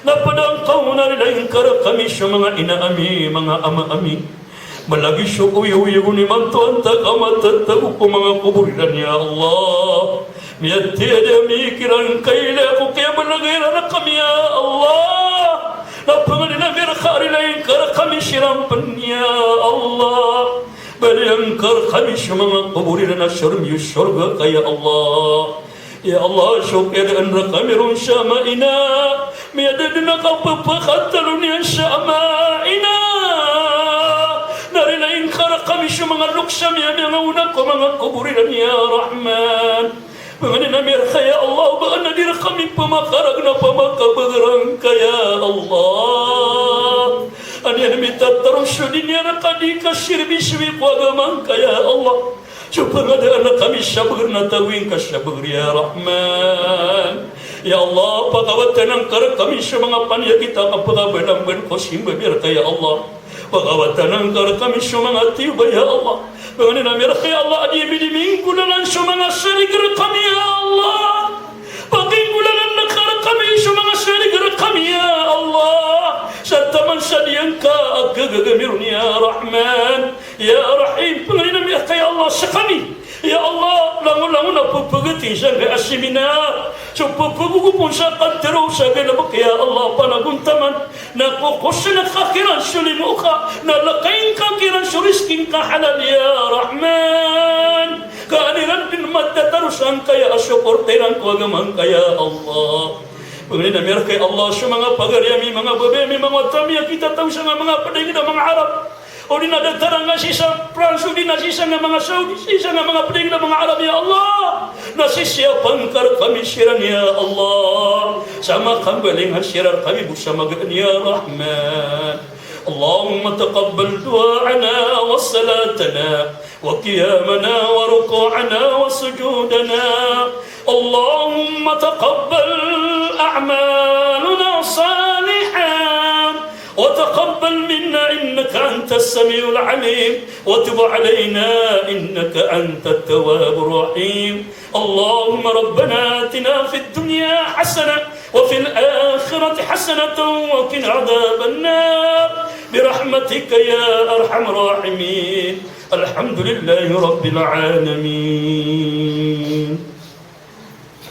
Na pd angka on a rilai ngka rkami so manga ina ami, manga ama ami. Malagid so oyagoyag on imanto antaa ka matatago ko manga kobor iran, ya Allah. Miyatiyada ami kiran kailay ko kiyabalagay iran rkami, ya Allah. Na pangnin ami rka a rilai ngka rkami siran pn, ya Allah. Baloy angka rkami so manga kobor iran a sormiyo sorga ka, ya Allah. Ya Allah, so kiyadaan rkami ron sa ama ina, miyada dn a kapphakatalo niyan sa ama ina. Na rilai ngka rkami so manga loks ami a miyangaona ko manga kobor iran, ya Rahman. Pangnin ami rka, ya Allah, o ba adn a di rkami pmakaragn a pmakabagrang ka, ya Allah. Aniyan mitataros so di niyan rka di kasirbiswi ko agama ngka, ya Allah. So pangadaan kami sa bagr na tawi ngka sa bagr, ya Rahman. Ya Allah, pakawatan angka rkami so manga paniyakit a kapakabalamban ko simba mi rka, ya Allah. Pakawatan angka rkami so manga tiyoba, ya Allah. Pangnin ami rka, ya Allah, a di ami di minggolalan so manga sarig rkami, ya Allah. Pakinggolalan angka rkami so manga sarig rkami, ya Allah. Sa taman sa di angka a gagaga mi ron, ya Rahman. Ya Rahim, pangnin ami rka, ya Allah, skami, ya Allah, langolangon a pphagatn sangkai a seminar, so pphagogop on sa katharo sa galbk, ya Allah, panagontaman, na kokosn ka kiran so limo ka, na lakayn ka kiran so rizki ngka halal, ya Rahman. Ka an iran dn matataros angkaya a suporta iran ko agama ngka, ya Allah. Pangnin ami rka, ya Allah, so manga pagari ami, manga babay ami, manga wata ami a kitataw sangkai a manga pd a ingd a manga Arab. Odi na datar angka sii sa France, odi na sii sangkai a manga Saudi, sii sangkai a manga pd a ingd a manga Arab, ya Allah. Na sisiyapa ngka rkami siran, ya Allah. Sa makambalingan siran rkami bo sa magaan, ya Rahman. اللهم تقبل دعاءنا وصلاتنا وقيامنا وركوعنا وسجودنا. اللهم تقبل أعمالنا صالحا وتقبل منا إنك أنت السميع العليم وتب علينا إنك أنت التواب الرحيم. اللهم ربنا آتنا في الدنيا حسنة وفي الآخرة حسنة وقنا عذاب النار برحمتك يا أرحم الراحمين. الحمد لله رب العالمين.